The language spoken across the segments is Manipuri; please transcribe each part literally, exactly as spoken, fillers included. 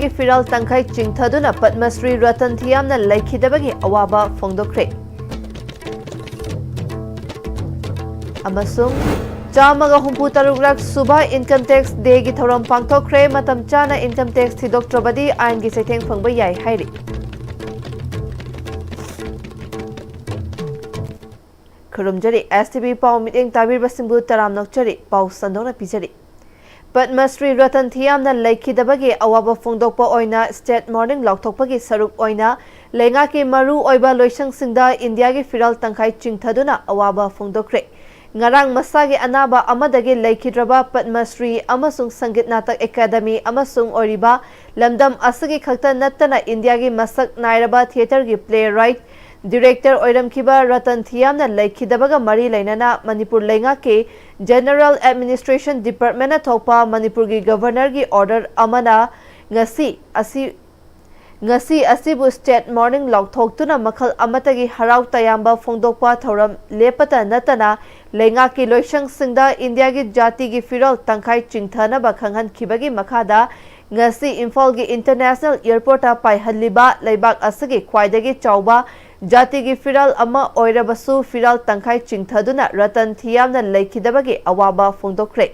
ꯒꯤ ꯐꯤꯔꯥꯜ ꯇꯪꯈꯥꯏ ꯆꯤꯡꯊꯗꯨꯅ ꯄꯗꯃ ꯁ꯭ꯔꯤ ꯔꯇꯟ ꯊꯤꯌꯥꯝꯅ ꯂꯩꯈꯤꯗꯕꯒꯤ ꯑꯋꯥꯕ ꯐꯣꯡꯗꯣꯛꯈ꯭ꯔꯦ꯫ ꯑꯃꯁꯨꯡ ꯆꯥꯝꯃꯒ ꯍꯨꯝꯐꯨ ꯇꯔꯨꯛ ꯂꯛ ꯁꯨꯕ Income Tax Day ꯒꯤ ꯊꯧꯔꯝ ꯄꯥꯡꯊꯣꯛꯈ꯭ꯔꯦ꯫ ꯃꯇꯝ ꯆꯥꯅ income tax ꯊꯤꯗꯣꯛꯇ꯭ꯔꯕꯗꯤ ꯑꯥꯏꯟꯒꯤ ꯆꯩꯊꯦꯡ ꯐꯪꯕ ꯌꯥꯏ ꯍꯥꯏꯔꯤ꯫ ꯈꯨꯔꯨꯝꯖꯔꯤ꯫ S T V ꯄꯥꯎ ꯃꯤꯠꯌꯦꯡ ꯇꯥꯕꯤꯔꯤꯕꯁꯤꯡꯕꯨ ꯇꯔꯥꯝꯅ ꯑꯣꯛꯆꯔꯤ꯫ ꯄꯥꯎ ꯁꯟꯗꯣꯛꯅ ꯄꯤꯖꯔꯤ꯫ ꯄꯗꯃ ꯁ꯭ꯔꯤ ꯔꯇꯟ ꯊꯤꯌꯥꯝꯅ ꯂꯩꯈꯤꯗꯕꯒꯤ ꯑꯋꯥꯕ ꯐꯣꯡꯗꯣꯛꯄ ꯑꯣꯏꯅ state mourning ꯂꯥꯎꯊꯣꯛꯄꯒꯤ ꯁꯔꯨꯛ ꯑꯣꯏꯅ ꯂꯩꯉꯥꯛꯀꯤ ꯃꯔꯨ ꯑꯣꯏꯕ ꯂꯣꯏꯁꯪꯁꯤꯡꯗ ꯏꯟꯗꯤꯌꯥꯒꯤ ꯐꯤꯔꯥꯜ ꯇꯪꯈꯥꯏ ꯆꯤꯡꯊꯗꯨꯅ ꯑꯋꯥꯕ ꯐꯣꯡꯗꯣꯛꯈ꯭ꯔꯦ꯫ ꯉꯔꯥꯡ ꯃꯁꯥꯒꯤ ꯑꯅꯥꯕ ꯑꯃꯗꯒꯤ ꯂꯩꯈꯤꯗ꯭ꯔꯕ ꯄꯗꯃ ꯁ꯭ꯔꯤ ꯑꯃꯁꯨꯡ ꯁꯪꯒꯤꯠ ꯅꯥꯇꯛ ꯑꯦꯀꯥꯗꯃꯤ ꯑꯃꯁꯨꯡ ꯑꯣꯏꯔꯤꯕ ꯂꯝꯗꯝ ꯑꯁꯤꯒꯤ ꯈꯛꯇ ꯅꯠꯇꯅ ꯏꯟꯗꯤꯌꯥꯒꯤ ꯃꯁꯛ ꯅꯥꯏꯔꯕ theatre ꯒꯤ playwright, director ꯑꯣꯏꯔꯝꯈꯤꯕ ꯔꯇꯟ ꯊꯤꯌꯥꯝꯅ ꯂꯩꯈꯤꯗꯕꯒ ꯃꯔꯤ ꯂꯩꯅꯅ ꯃꯅꯤꯄꯨꯔ ꯂꯩꯉꯥꯛꯀꯤ General Administration Department ꯅ ꯊꯣꯛꯄ ꯃꯅꯤꯄꯨꯔꯒꯤ Governor ꯒꯤ order ꯑꯃꯅ ꯉꯁꯤ ꯑꯁꯤ, ꯉꯁꯤ ꯑꯁꯤꯕꯨ state mourning ꯂꯥꯎꯊꯣꯛꯇꯨꯅ ꯃꯈꯜ ꯑꯃꯠꯇꯒꯤ ꯍꯔꯥꯎ ꯇꯌꯥꯝꯕ ꯐꯣꯡꯗꯣꯛꯄ ꯊꯧꯔꯝ ꯂꯦꯞꯄꯇ ꯅꯠꯇꯅ ꯂꯩꯉꯥꯛꯀꯤ ꯂꯣꯏꯁꯪꯁꯤꯡꯗ ꯏꯟꯗꯤꯌꯥꯒꯤ ꯖꯥꯇꯤꯒꯤ ꯐꯤꯔꯥꯜ ꯇꯪꯈꯥꯏ ꯆꯤꯡꯊꯅꯕ ꯈꯪꯍꯟꯈꯤꯕꯒꯤ ꯃꯈꯥꯗ ꯉꯁꯤ ꯏꯝꯐꯥꯜꯒꯤ International Airport ꯇ ꯄꯥꯏꯍꯜꯂꯤꯕ ꯂꯩꯕꯥꯛ ꯑꯁꯤꯒꯤ ꯈ꯭ꯋꯥꯏꯗꯒꯤ ꯆꯥꯎꯕ ꯖꯥꯇꯤꯒꯤ ꯐꯤꯔꯥꯜ ꯑꯃ ꯑꯣꯏꯔꯕꯁꯨ ꯐꯤꯔꯥꯜ ꯇꯪꯈꯥꯏ ꯆꯤꯡꯊꯗꯨꯅ ꯔꯇꯟ ꯊꯤꯌꯥꯝꯅ ꯂꯩꯈꯤꯗꯕꯒꯤ ꯑꯋꯥꯕ ꯐꯣꯡꯗꯣꯛꯈ꯭ꯔꯦ꯫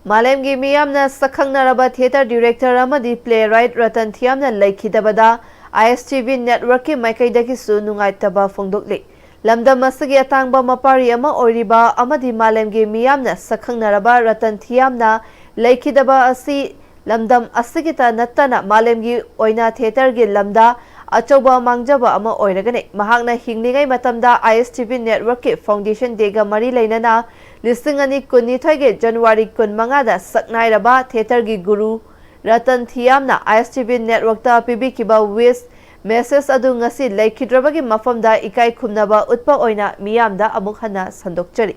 ꯃꯥꯂꯦꯝꯒꯤ ꯃꯤꯌꯥꯝꯅ ꯁꯛꯈꯪꯅꯔꯕ theatre director ꯑꯃꯗꯤ playwright Ratan ꯊꯤꯌꯥꯝꯅ ꯂꯩꯈꯤꯗꯕꯗ I S T V network ꯀꯤ ꯃꯥꯏꯀꯩꯗꯒꯤꯁꯨ ꯅꯨꯡꯉꯥꯏꯇꯕ ꯐꯣꯡꯗꯣꯛꯂꯤ꯫ ꯂꯝꯗꯝ ꯑꯁꯤꯒꯤ ꯑꯇꯥꯡꯕ ꯃꯄꯥꯔꯤ ꯑꯃ ꯑꯣꯏꯔꯤꯕ ꯑꯃꯗꯤ ꯃꯥꯂꯦꯝꯒꯤ ꯃꯤꯌꯥꯝꯅ ꯁꯛꯈꯪꯅꯔꯕ ꯔꯇꯟ ꯊꯤꯌꯥꯝꯅ ꯂꯩꯈꯤꯗꯕ ꯑꯁꯤ ꯂꯝꯗꯝ ꯑꯁꯤꯒꯤꯇ ꯅꯠꯇꯅ ꯃꯥꯂꯦꯝꯒꯤ ꯑꯣꯏꯅ theatre ꯒꯤ ꯂꯝꯗ ꯑꯆꯧꯕ ꯃꯥꯡꯖꯕ ꯑꯃ ꯑꯣꯏꯔꯒꯅꯤ꯫ ꯃꯍꯥꯛꯅ ꯍꯤꯡꯂꯤꯉꯩ ꯃꯇꯝꯗ ISTV networkꯀꯤ Foundation Dayꯒ ꯃꯔꯤ ꯂꯩꯅꯅ ꯂꯤꯁꯤꯡ ꯑꯅꯤ ꯀꯨꯟꯅꯤꯊꯣꯏꯒꯤ January ꯀꯨꯟꯃꯉꯥꯗ ꯁꯛꯅꯥꯏꯔꯕ theatreꯒꯤ ꯒꯨꯔꯨ ꯔꯇꯟ ꯊꯤꯌꯥꯝꯅ ISTV networkꯇ ꯄꯤꯕꯤꯈꯤꯕ wish message ꯑꯗꯨ ꯉꯁꯤ ꯂꯩꯈꯤꯗ꯭ꯔꯕꯒꯤ ꯃꯐꯝꯗ ꯏꯀꯥꯏ ꯈꯨꯝꯅꯕ ꯎꯠꯄ ꯑꯣꯏꯅ ꯃꯤꯌꯥꯝꯗ ꯑꯃꯨꯛ ꯍꯟꯅ ꯁꯟꯗꯣꯛꯆꯔꯤ꯫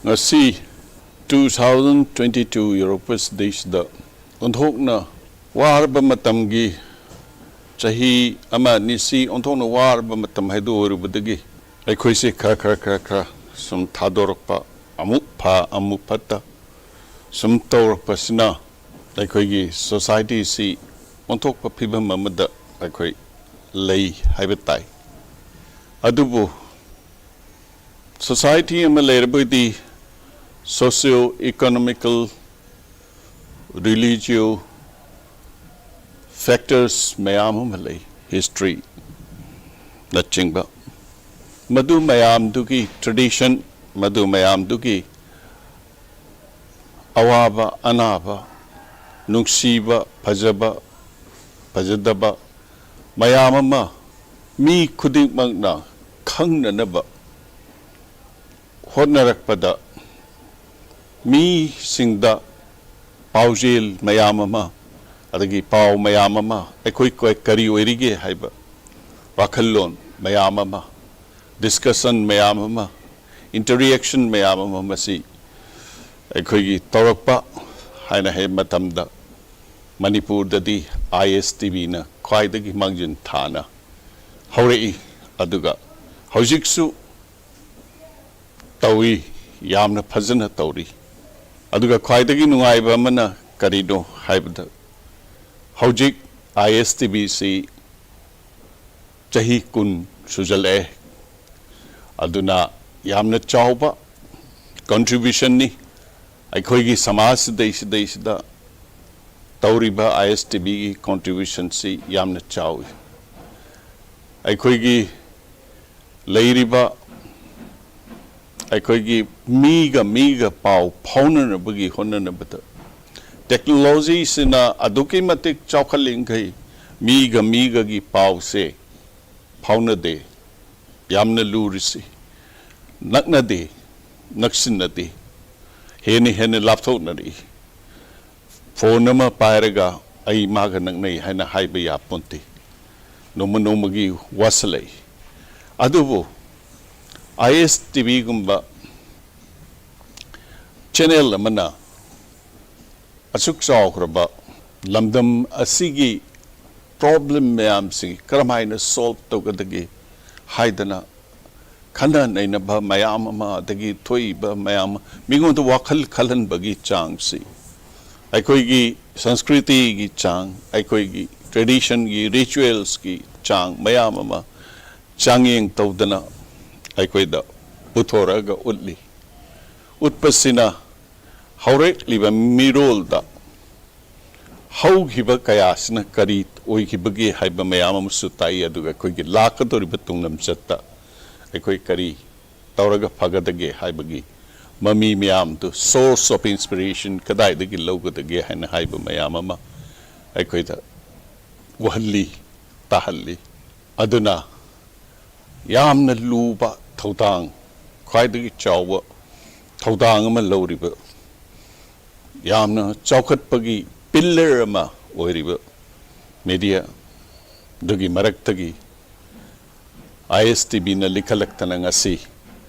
ꯉꯁꯤ two thousand twenty two ꯌꯧꯔꯛꯄꯁꯤꯗꯩꯁꯤꯗ ꯑꯣꯟꯊꯣꯛꯅ ꯋꯥꯔꯕ ꯃꯇꯝꯒꯤ, ꯆꯍꯤ ꯑꯃ ꯑꯅꯤꯁꯤ ꯑꯣꯟꯊꯣꯛꯅ ꯋꯥꯔꯕ ꯃꯇꯝ ꯍꯥꯏꯗꯨ ꯑꯣꯏꯔꯨꯕꯗꯒꯤ ꯑꯩꯈꯣꯏꯁꯦ ꯈꯔ ꯈꯔ ꯈꯔ ꯈꯔ ꯁꯨꯝ ꯊꯥꯗꯣꯔꯛꯄ, ꯑꯃꯨꯛ ꯐ ꯑꯃꯨꯛ ꯐꯠꯇ ꯁꯨꯝ ꯇꯧꯔꯛꯄꯁꯤꯅ ꯑꯩꯈꯣꯏꯒꯤ societyꯁꯤ ꯑꯣꯟꯊꯣꯛꯄ ꯐꯤꯕꯝ ꯑꯃꯗ ꯑꯩꯈꯣꯏ ꯂꯩ ꯍꯥꯏꯕ ꯇꯥꯏ꯫ ꯑꯗꯨꯕꯨ society ꯑꯃ ꯂꯩꯔꯕꯗꯤ socio economical, religio factors ꯃꯌꯥꯝ ꯑꯃ ꯂꯩ, history ꯅꯆꯤꯡꯕ꯫ ꯃꯗꯨ ꯃꯌꯥꯝꯗꯨꯒꯤ tradition, ꯃꯗꯨ ꯃꯌꯥꯝꯗꯨꯒꯤ ꯑꯋꯥꯕ ꯑꯅꯥꯕ, ꯅꯨꯡꯁꯤꯕ ꯐꯖꯕ ꯐꯖꯗꯕ ꯃꯌꯥꯝ ꯑꯃ ꯃꯤ ꯈꯨꯗꯤꯡꯃꯛꯅ ꯈꯪꯅꯅꯕ ꯍꯣꯠꯅꯔꯛꯄꯗ ꯃꯤꯁꯤꯡꯗ ꯄꯥꯎꯖꯦꯜ ꯃꯌꯥꯝ ꯑꯃ, ꯑꯗꯒꯤ ꯄꯥꯎ ꯃꯌꯥꯝ ꯑꯃ, ꯑꯩꯈꯣꯏ ꯀ- ꯀꯔꯤ ꯑꯣꯏꯔꯤꯒꯦ ꯍꯥꯏꯕ ꯋꯥꯈꯜꯂꯣꯟ ꯃꯌꯥꯝ ꯑꯃ, discussion ꯃꯌꯥꯝ ꯑꯃ, interaction ꯃꯌꯥꯝ ꯑꯃ ꯃꯁꯤ ꯑꯩꯈꯣꯏꯒꯤ ꯇꯧꯔꯛꯄ ꯍꯥꯏꯅ ꯍꯥꯏꯕ ꯃꯇꯝꯗ ꯃꯅꯤꯄꯨꯔꯗꯗꯤ ISTVꯅ ꯈ꯭ꯋꯥꯏꯗꯒꯤ ꯃꯥꯡꯖꯤꯟ ꯊꯥꯅ ꯍꯧꯔꯛꯏ꯫ ꯑꯗꯨꯒ ꯍꯧꯖꯤꯛꯁꯨ ꯇꯧꯏ, ꯌꯥꯝꯅ ꯐꯖꯅ ꯇꯧꯔꯤ꯫ ꯑꯗꯨꯒ ꯈ꯭ꯋꯥꯏꯗꯒꯤ ꯅꯨꯡꯉꯥꯏꯕ ꯑꯃꯅ ꯀꯔꯤꯅꯣ ꯍꯥꯏꯕꯗ ꯍꯧꯖꯤꯛ ISTVꯁꯤ ꯆꯍꯤ ꯀꯨꯟ ꯁꯨꯖꯜꯂꯛꯑꯦ꯫ ꯑꯗꯨꯅ ꯌꯥꯝꯅ ꯆꯥꯎꯕ contributionꯅꯤ꯫ ꯑꯩꯈꯣꯏꯒꯤ ꯁꯃꯥꯖꯁꯤꯗꯩꯁꯤꯗꯩꯁꯤꯗ ꯇꯧꯔꯤꯕ ISTVꯒꯤ contributionꯁꯤ ꯌꯥꯝꯅ ꯆꯥꯎꯏ꯫ ꯑꯩꯈꯣꯏꯒꯤ ꯂꯩꯔꯤꯕ ꯑꯩꯈꯣꯏꯒꯤ ꯃꯤꯒ ꯃꯤꯒ ꯄꯥꯎ ꯐꯥꯎꯅꯅꯕꯒꯤ ꯍꯣꯠꯅꯅꯕꯗ ꯇꯦꯛꯅꯣꯂꯣꯖꯤꯁꯤꯅ ꯑꯗꯨꯛꯀꯤ ꯃꯇꯤꯛ ꯆꯥꯎꯈꯠꯂꯤꯈꯩ ꯃꯤꯒ ꯃꯤꯒꯒꯤ ꯄꯥꯎꯁꯦ ꯐꯥꯎꯅꯗꯦ꯫ ꯌꯥꯝꯅ ꯂꯨꯔꯤꯁꯤ ꯅꯛꯅꯗꯦ, ꯅꯛꯁꯤꯟꯅꯗꯦ, ꯍꯦꯟꯅ ꯍꯦꯟꯅ ꯂꯥꯞꯊꯣꯛꯅꯔꯤ꯫ ꯐꯣꯟ ꯑꯃ ꯄꯥꯏꯔꯒ ꯑꯩ ꯃꯥꯒ ꯅꯛꯅꯩ ꯍꯥꯏꯅ ꯍꯥꯏꯕ ꯌꯥꯄꯣꯟꯇꯦ꯫ ꯅꯣꯡꯃ ꯅꯣꯡꯃꯒꯤ ꯋꯥꯁꯤꯜꯂꯛꯏ꯫ ꯑꯗꯨꯕꯨ ꯑꯥꯏ ꯑꯦꯁ ꯇꯤ ꯚꯤꯒꯨꯝꯕ ꯆꯦꯅꯦꯜ ꯑꯃꯅ ꯑꯁꯨꯛ ꯆꯥꯎꯈ꯭ꯔꯕ ꯂꯝꯗꯝ ꯑꯁꯤꯒꯤ ꯄ꯭ꯔꯣꯕ꯭ꯂꯦꯝ ꯃꯌꯥꯝꯁꯤ ꯀꯔꯝꯍꯥꯏꯅ ꯁꯣꯜꯕ ꯇꯧꯒꯗꯒꯦ ꯍꯥꯏꯗꯅ ꯈꯟꯅ ꯅꯩꯅꯕ ꯃꯌꯥꯝ ꯑꯃ, ꯑꯗꯒꯤ ꯊꯣꯛꯏꯕ ꯃꯌꯥꯝ ꯑꯃ, ꯃꯤꯉꯣꯟꯗ ꯋꯥꯈꯜ ꯈꯜꯍꯟꯕꯒꯤ ꯆꯥꯡꯁꯤ, ꯑꯩꯈꯣꯏꯒꯤ ꯁꯪꯁꯀ꯭ꯔꯤꯇꯤꯒꯤ ꯆꯥꯡ, ꯑꯩꯈꯣꯏꯒꯤ ꯇ꯭ꯔꯦꯗꯤꯁꯟꯒꯤ, ꯔꯤꯆꯨꯋꯦꯜꯁꯀꯤ ꯆꯥꯡ ꯃꯌꯥꯝ ꯑꯃ ꯆꯥꯡꯌꯦꯡ ꯇꯧꯗꯅ ꯑꯩꯈꯣꯏꯗ ꯄꯨꯊꯣꯔꯛꯑꯒ ꯎꯠꯂꯤ꯫ ꯎꯠꯄꯁꯤꯅ ꯍꯧꯔꯛꯂꯤꯕ ꯃꯤꯔꯣꯜꯗ ꯍꯧꯈꯤꯕ ꯀꯌꯥꯁꯤꯅ ꯀꯔꯤ ꯑꯣꯏꯈꯤꯕꯒꯦ ꯍꯥꯏꯕ ꯃꯌꯥꯝ ꯑꯃꯁꯨ ꯇꯥꯛꯏ, ꯑꯗꯨꯒ ꯑꯩꯈꯣꯏꯒꯤ ꯂꯥꯛꯀꯗꯧꯔꯤꯕ ꯇꯨꯡꯂꯝꯆꯠꯇ ꯑꯩꯈꯣꯏ ꯀꯔꯤ ꯇꯧꯔꯒ ꯐꯒꯗꯒꯦ ꯍꯥꯏꯕꯒꯤ ꯃꯃꯤ ꯃꯌꯥꯝꯗꯨ, source of inspiration ꯀꯗꯥꯏꯗꯒꯤ ꯂꯧꯒꯗꯒꯦ ꯍꯥꯏꯅ ꯍꯥꯏꯕ ꯃꯌꯥꯝ ꯑꯃ ꯑꯩꯈꯣꯏꯗ ꯎꯍꯜꯂꯤ, ꯇꯥꯍꯜꯂꯤ꯫ ꯑꯗꯨꯅ ꯌꯥꯝꯅ ꯂꯨꯕ ꯊꯧꯗꯥꯡ, ꯈ꯭ꯋꯥꯏꯗꯒꯤ ꯆꯥꯎꯕ ꯊꯧꯗꯥꯡ ꯑꯃ ꯂꯧꯔꯤꯕ, ꯌꯥꯝꯅ ꯆꯥꯎꯈꯠꯄꯒꯤ ꯄꯤꯂꯔ ꯑꯃ ꯑꯣꯏꯔꯤꯕ ꯃꯦꯗꯤꯌꯥ ꯑꯗꯨꯒꯤ ꯃꯔꯛꯇꯒꯤ ꯑꯥꯏ ꯑꯦꯁ ꯇꯤ ꯚꯤꯅ ꯂꯤꯈꯠꯂꯛꯇꯅ ꯉꯁꯤ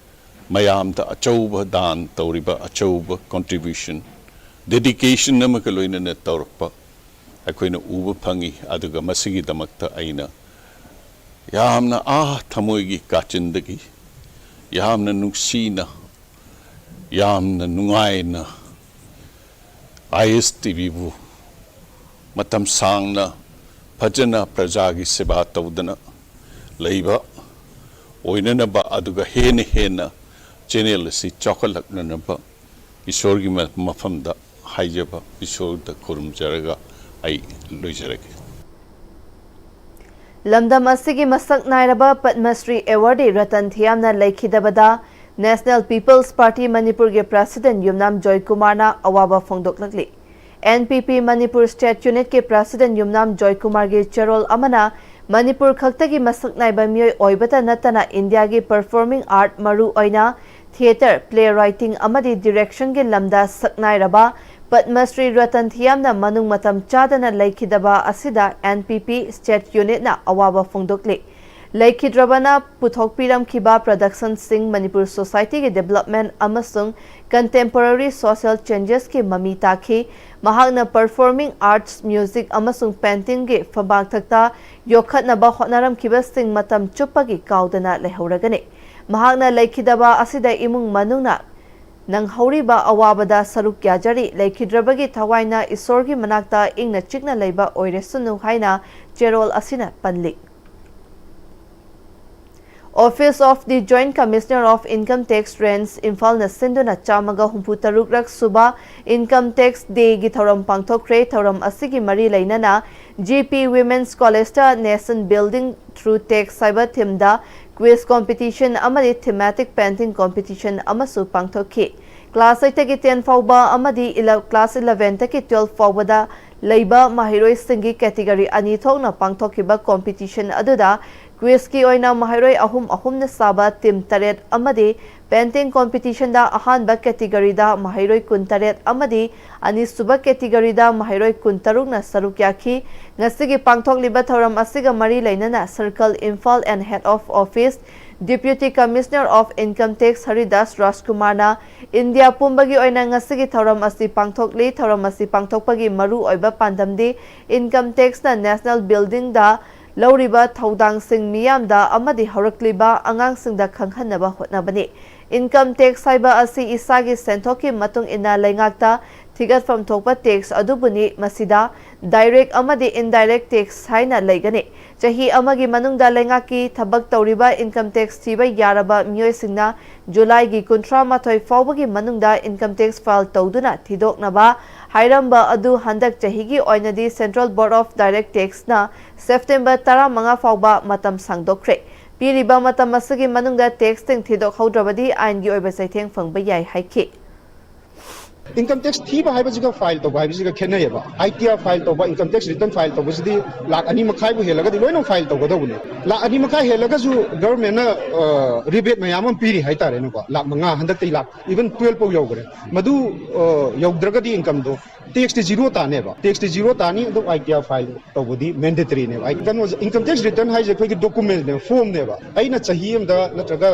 ꯃꯌꯥꯝꯗ ꯑꯆꯧꯕ ꯗꯥꯟ ꯇꯧꯔꯤꯕ, ꯑꯆꯧꯕ ꯀꯣꯟꯇ꯭ꯔꯤꯕ꯭ꯌꯨꯁꯟ, ꯗꯦꯗꯤꯀꯦꯁꯟ ꯑꯃꯒ ꯂꯣꯏꯅꯅ ꯇꯧꯔꯛꯄ ꯑꯩꯈꯣꯏꯅ ꯎꯕ ꯐꯪꯉꯤ꯫ ꯑꯗꯨꯒ ꯃꯁꯤꯒꯤꯗꯃꯛꯇ ꯑꯩꯅ ꯌꯥꯝꯅ ꯑꯥ ꯊꯃꯣꯏꯒꯤ ꯀꯥꯆꯤꯟꯗꯒꯤ ꯌꯥꯝꯅ ꯅꯨꯡꯁꯤꯅ, ꯌꯥꯝꯅ ꯅꯨꯡꯉꯥꯏꯅ ꯑꯥꯏ ꯑꯦꯁ ꯇꯤ ꯚꯤꯕꯨ ꯃꯇꯝ ꯁꯥꯡꯅ ꯐꯖꯅ ꯄ꯭ꯔꯖꯥꯒꯤ ꯁꯦꯕꯥ ꯇꯧꯗꯅ ꯂꯩꯕ ꯑꯣꯏꯅꯅꯕ, ꯑꯗꯨꯒ ꯍꯦꯟꯅ ꯍꯦꯟꯅ ꯆꯦꯅꯦꯜ ꯑꯁꯤ ꯆꯥꯎꯈꯠꯂꯛꯅꯅꯕ ꯏꯁꯣꯔꯒꯤ ꯃ-, ꯃꯐꯝꯗ ꯍꯥꯏꯖꯕ, ꯏꯁꯣꯔꯗ ꯈꯨꯔꯨꯝꯖꯔꯒ ꯑꯩ ꯂꯣꯏꯖꯔꯒꯦ꯫ ꯂꯝꯗꯝ ꯑꯁꯤꯒꯤ ꯃꯁꯛ ꯅꯥꯏꯔꯕ Padma Shri ꯑꯦꯋꯥꯔꯗꯤ Ratan ꯊꯤꯌꯥꯝꯅ ꯂꯩꯈꯤꯗꯕꯗ National People's Party ꯃꯅꯤꯄꯨꯔꯒꯤ president ꯌꯨꯝꯅꯥꯝ ꯖꯣꯏꯀꯨꯃꯥꯔꯅ ꯑꯋꯥꯕ ꯐꯣꯡꯗꯣꯛꯂꯛꯂꯤ꯫ ꯑꯦꯟ ꯄꯤ ꯄꯤ ꯃꯅꯤꯄꯨꯔ ꯁ꯭ꯇꯦꯠ ꯌꯨꯅꯤꯠꯀꯤ ꯄ꯭ꯔꯁꯤꯗꯦꯟꯠ ꯌꯨꯝꯅꯥꯝ ꯖꯣꯏꯀꯨꯃꯥꯔꯒꯤ ꯆꯦꯔꯣꯜ ꯑꯃꯅ ꯃꯅꯤꯄꯨꯔ ꯈꯛꯇꯒꯤ ꯃꯁꯛ ꯅꯥꯏꯕ ꯃꯤꯑꯣꯏ ꯑꯣꯏꯕꯇ ꯅꯠꯇꯅ ꯏꯟꯗꯤꯌꯥꯒꯤ ꯄꯔꯐꯣꯔꯃꯤꯡ ꯑꯥꯔꯠ, ꯃꯔꯨ ꯑꯣꯏꯅ ꯊꯤꯌꯦꯇꯔ, ꯄ꯭ꯂꯦ ꯔꯥꯏꯇꯤꯡ ꯑꯃꯗꯤ ꯗꯤꯔꯦꯛꯁꯟꯒꯤ ꯂꯝꯗ ꯁꯛꯅꯥꯏꯔꯕ ꯄꯗꯃꯁ꯭ꯔꯤ ꯔꯇꯟ ꯊꯤꯌꯥꯝꯅ ꯃꯅꯨꯡ ꯃꯇꯝ ꯆꯥꯗꯅ ꯂꯩꯈꯤꯗꯕ ꯑꯁꯤꯗ ꯑꯦꯟ ꯄꯤ ꯄꯤ ꯁ꯭ꯇꯦꯠ ꯌꯨꯅꯤꯠꯅ ꯑꯋꯥꯕ ꯐꯣꯡꯗꯣꯛꯂꯤ꯫ ꯂꯩꯈꯤꯗ꯭ꯔꯕꯅ ꯄꯨꯊꯣꯛꯄꯤꯔꯝꯈꯤꯕ ꯄ꯭ꯔꯗꯛꯁꯟꯁꯤꯡ ꯃꯅꯤꯄꯨꯔ ꯁꯣꯁꯥꯏꯇꯤꯒꯤ ꯗꯤꯕꯦꯂꯞꯃꯦꯟꯠ ꯑꯃꯁꯨꯡ ꯀꯟꯇꯦꯝꯄꯣꯔꯔꯤ ꯁꯣꯁꯤꯌꯦꯜ ꯆꯦꯟꯖꯦꯁꯀꯤ ꯃꯃꯤ ꯇꯥꯈꯤ꯫ ꯃꯍꯥꯛꯅ ꯄꯔꯐꯣꯔꯃꯤꯡ ꯑꯥꯔꯠꯁ, ꯃ꯭ꯌꯨꯖꯤꯛ ꯑꯃꯁꯨꯡ ꯄꯦꯟꯇꯤꯡꯒꯤ ꯐꯝꯕꯥꯛꯊꯛꯇ ꯌꯣꯛꯈꯠꯅꯕ ꯍꯣꯠꯅꯔꯝꯈꯤꯕꯁꯤꯡ ꯃꯇꯝ ꯆꯨꯞꯄꯒꯤ ꯀꯥꯎꯗꯅ ꯂꯩꯍꯧꯔꯒꯅꯤ꯫ ꯃꯍꯥꯛꯅ ꯂꯩꯈꯤꯗꯕ ꯑꯁꯤꯗ ꯏꯃꯨꯡ ꯃꯅꯨꯡꯅ ꯅꯪꯍꯧꯔꯤꯕ ꯑꯋꯥꯕꯗ ꯁꯔꯨꯛ ꯌꯥꯖꯔꯤ꯫ ꯂꯩꯈꯤꯗ꯭ꯔꯕꯒꯤ ꯊꯋꯥꯏꯅ ꯏꯁꯣꯔꯒꯤ ꯃꯅꯥꯛꯇ ꯏꯪꯅ ꯆꯤꯛꯅ ꯂꯩꯕ ꯑꯣꯏꯔꯁꯅꯨ ꯍꯥꯏꯅ ꯆꯦꯔꯣꯜ ꯑꯁꯤꯅ ꯄꯜꯂꯤ꯫ Office of the Joint Commissioner of Income Tax Range, ꯏꯝꯐꯥꯜꯅ ꯁꯤꯟꯗꯨꯅ ꯆꯥꯝꯃꯒ ꯍꯨꯝꯐꯨ ꯇꯔꯨꯛ ꯔꯛ ꯁꯨꯕ Income Tax Dayꯒꯤ ꯊꯧꯔꯝ ꯄꯥꯡꯊꯣꯛꯈ꯭ꯔꯦ꯫ ꯊꯧꯔꯝ ꯑꯁꯤꯒꯤ ꯃꯔꯤ ꯂꯩꯅꯅ G P Women's Collegeꯇ Nation Building Through Tax ꯍꯥꯏꯕ themeꯗ quiz competition ꯑꯃꯗꯤ thematic painting competition ꯑꯃꯁꯨ ꯄꯥꯡꯊꯣꯛꯈꯤ꯫ Class eightꯇꯒꯤ ten ꯐꯥꯎꯕ ꯑꯃꯗꯤ ele-, class elevenꯗꯒꯤ twelve ꯐꯥꯎꯕꯗ ꯂꯩꯕ ꯃꯍꯩꯔꯣꯏꯁꯤꯡꯒꯤ category ꯑꯅꯤ ꯊꯣꯛꯅ ꯄꯥꯡꯊꯣꯛꯈꯤꯕ competition ꯑꯗꯨꯗ quizꯀꯤ ꯑꯣꯏꯅ ꯃꯍꯩꯔꯣꯏ ꯑꯍꯨꯝ ꯑꯍꯨꯝꯅ ꯁꯥꯕ team ꯇꯔꯦꯠ ꯑꯃꯗꯤ painting competitionꯗ ꯑꯍꯥꯟꯕ categoryꯗ ꯃꯍꯩꯔꯣꯏ ꯀꯨꯟꯇꯔꯦꯠ ꯑꯃꯗꯤ ꯑꯅꯤꯁꯨꯕ categoryꯗ ꯃꯍꯩꯔꯣꯏ ꯀꯨꯟꯇꯔꯨꯛꯅ ꯁꯔꯨꯛ ꯌꯥꯈꯤ꯫ ꯉꯁꯤꯒꯤ ꯄꯥꯡꯊꯣꯛꯂꯤꯕ ꯊꯧꯔꯝ ꯑꯁꯤꯒ ꯃꯔꯤ ꯂꯩꯅꯅ Circle Imphal and Head of Office Deputy Commissioner of Income Tax Haridas ꯔꯥꯖꯀꯨꯃꯥꯔꯅ ꯏꯟꯗꯤꯌꯥ ꯄꯨꯝꯕꯒꯤ ꯑꯣꯏꯅ ꯉꯁꯤꯒꯤ ꯊꯧꯔꯝ ꯑꯁꯤ ꯄꯥꯡꯊꯣꯛꯂꯤ꯫ ꯊꯧꯔꯝ ꯑꯁꯤ ꯄꯥꯡꯊꯣꯛꯄꯒꯤ ꯃꯔꯨ ꯑꯣꯏꯕ ꯄꯥꯟꯗꯝꯗꯤ Income Taxꯅ National Buildingꯗ ꯂꯧꯔꯤꯕ ꯊꯧꯗꯥꯡꯁꯤꯡ ꯃꯤꯌꯥꯝꯗ ꯑꯃꯗꯤ ꯍꯧꯔꯛꯂꯤꯕ ꯑꯉꯥꯡꯁꯤꯡꯗ ꯈꯪꯍꯟꯅꯕ ꯍꯣꯠꯅꯕꯅꯤ꯫ Income Tax ꯍꯥꯏꯕ ꯑꯁꯤ ꯏꯁꯥꯒꯤ ꯁꯦꯟꯊꯣꯛꯀꯤ ꯃꯇꯨꯡ ꯏꯟꯅ ꯂꯩꯉꯥꯛꯇ ꯊꯤꯒꯠꯐꯝ ꯊꯣꯛꯄ tax ꯑꯗꯨꯕꯨꯅꯤ꯫ ꯃꯁꯤꯗ direct ꯑꯃꯗꯤ indirect tax ꯍꯥꯏꯅ ꯂꯩꯒꯅꯤ꯫ ꯆꯍꯤ ꯑꯃꯒꯤ ꯃꯅꯨꯡꯗ ꯂꯩꯉꯥꯛꯀꯤ ꯊꯕꯛ ꯇꯧꯔꯤꯕ income tax ꯊꯤꯕ ꯌꯥꯔꯕ ꯃꯤꯑꯣꯏꯁꯤꯡꯅ ꯖꯨꯂꯥꯏꯒꯤ ꯀꯨꯟꯊ꯭ꯔꯥ ꯃꯥꯊꯣꯏ ꯐꯥꯎꯕꯒꯤ ꯃꯅꯨꯡꯗ income tax file ꯇꯧꯗꯨꯅ ꯊꯤꯗꯣꯛꯅꯕ ꯍꯥꯏꯔꯝꯕ ꯑꯗꯨ ꯍꯟꯗꯛ ꯆꯍꯤꯒꯤ ꯑꯣꯏꯅꯗꯤ Central Board of Direct Taxꯅ September ꯇꯔꯥꯃꯉꯥ ꯐꯥꯎꯕ ꯃꯇꯝ ꯁꯥꯡꯗꯣꯛꯈ꯭ꯔꯦ꯫ ꯄꯤꯔꯤꯕ ꯃꯇꯝ ꯑꯁꯤꯒꯤ ꯃꯅꯨꯡꯗ taxꯁꯤꯡ ꯊꯤꯗꯣꯛꯍꯧꯗ꯭ꯔꯕꯗꯤ ꯑꯥꯏꯟꯒꯤ ꯑꯣꯏꯕ ꯆꯩꯊꯦꯡ ꯐꯪꯕ ꯌꯥꯏ ꯍꯥꯏꯈꯤ꯫ Income tax ꯊꯤꯕ ꯍꯥꯏꯕꯁꯤꯒ file ꯇꯧꯕ ꯍꯥꯏꯕꯁꯤꯒ ꯈꯦꯠꯅꯩꯌꯦꯕ꯫ ITR file ꯇꯧꯕ, income tax return file ꯇꯧꯕꯁꯤꯗꯤ ꯂꯥꯛ ꯑꯅꯤ ꯃꯈꯥꯏꯕꯨ ꯍꯦꯜꯂꯒꯗꯤ ꯂꯣꯏꯅ file ꯇꯧꯒꯗꯧꯕꯅꯦ꯫ ꯂꯥꯛ ꯑꯅꯤ ꯃꯈꯥꯏ ꯍꯦꯜꯂꯒꯁꯨ government ꯅ rebate ꯃꯌꯥꯝ ꯑꯃ ꯄꯤꯔꯤ ꯍꯥꯏꯇꯥꯔꯦꯅꯦꯀꯣ꯫ ꯂꯥꯛ ꯃꯉꯥ, ꯍꯟꯗꯛꯇꯤ ꯂꯥꯛ even twelve ꯐꯥꯎ ꯌꯧꯈ꯭ꯔꯦ꯫ ꯃꯗꯨ ꯌꯧꯗ꯭ꯔꯒꯗꯤ income ꯗꯣ tax T zero ꯇꯥꯅꯦꯕ꯫ Tax T zero ꯇꯥꯅꯤ, ꯑꯗꯨ ITR file ꯇꯧꯕꯗꯤ mandatory ꯅꯦꯕ꯫ ꯑꯩ ꯀꯩꯅꯣꯁꯦ, income tax return ꯍꯥꯏꯁꯦ ꯑꯩꯈꯣꯏꯒꯤ document ꯅꯦꯕ, form ꯅꯦꯕ꯫ ꯑꯩꯅ ꯆꯍꯤ ꯑꯃꯗ ꯅꯠꯇ꯭ꯔꯒ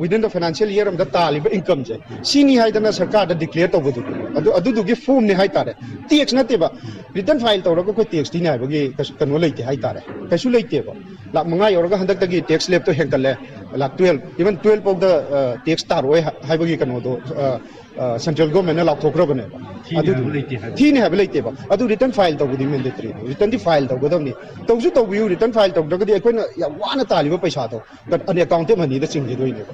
within the financial year ꯑꯃꯗ ꯇꯥꯜꯂꯤꯕ income ꯁꯦ ꯁꯤꯅꯤ ꯍꯥꯏꯗꯅ ꯁꯔꯀꯥꯔꯗ declare ꯇꯧꯕꯗꯨꯅꯦ꯫ ꯑꯗꯨ, ꯑꯗꯨꯗꯨꯒꯤ form ꯅꯦ ꯍꯥꯏꯇꯥꯔꯦ꯫ Tax ꯅꯠꯇꯦꯕ꯫ Return file ꯇꯧꯔꯒ ꯑꯩꯈꯣꯏ tax ꯊꯤꯅꯤ ꯍꯥꯏꯕꯒꯤ ꯀꯩꯁꯨ ꯀꯩꯅꯣ ꯂꯩꯇꯦ ꯍꯥꯏꯇꯥꯔꯦ꯫ ꯀꯩꯁꯨ ꯂꯩꯇꯦꯕ꯫ ꯂꯥꯛ ꯃꯉꯥ ꯌꯧꯔꯒ ꯍꯟꯗꯛꯇꯒꯤ tax slab ꯇꯣ ꯍꯦꯟꯒꯠꯂꯦ꯫ ꯂꯥꯛ twelve, even twelve ꯐꯥꯎꯗ tax ꯇꯥꯔꯣꯏ ꯍꯥꯏꯕꯒꯤ ꯀꯩꯅꯣꯗꯣ central government ꯅ ꯂꯥꯎꯊꯣꯛꯈ꯭ꯔꯕꯅꯦꯕ꯫ ꯑꯗꯨ ꯊꯤꯅꯤ ꯍꯥꯏꯕ ꯂꯩꯇꯦꯕ꯫ ꯑꯗꯨ return file ꯇꯧꯕꯗꯤ mandatory ꯅꯦ꯫ Return ꯗꯤ file ꯇꯧꯒꯗꯕꯅꯤ꯫ ꯇꯧꯁꯨ ꯇꯧꯕꯤꯌꯨ, return file ꯇꯧꯗ꯭ꯔꯒꯗꯤ ꯑꯩꯈꯣꯏꯅ ꯌꯥꯝ ꯋꯥꯅ ꯇꯥꯜꯂꯤꯕ ꯄꯩꯁꯥꯗꯣ unaccounted money ꯗ ꯆꯤꯡꯈꯤꯗꯣꯏꯅꯦꯕ꯫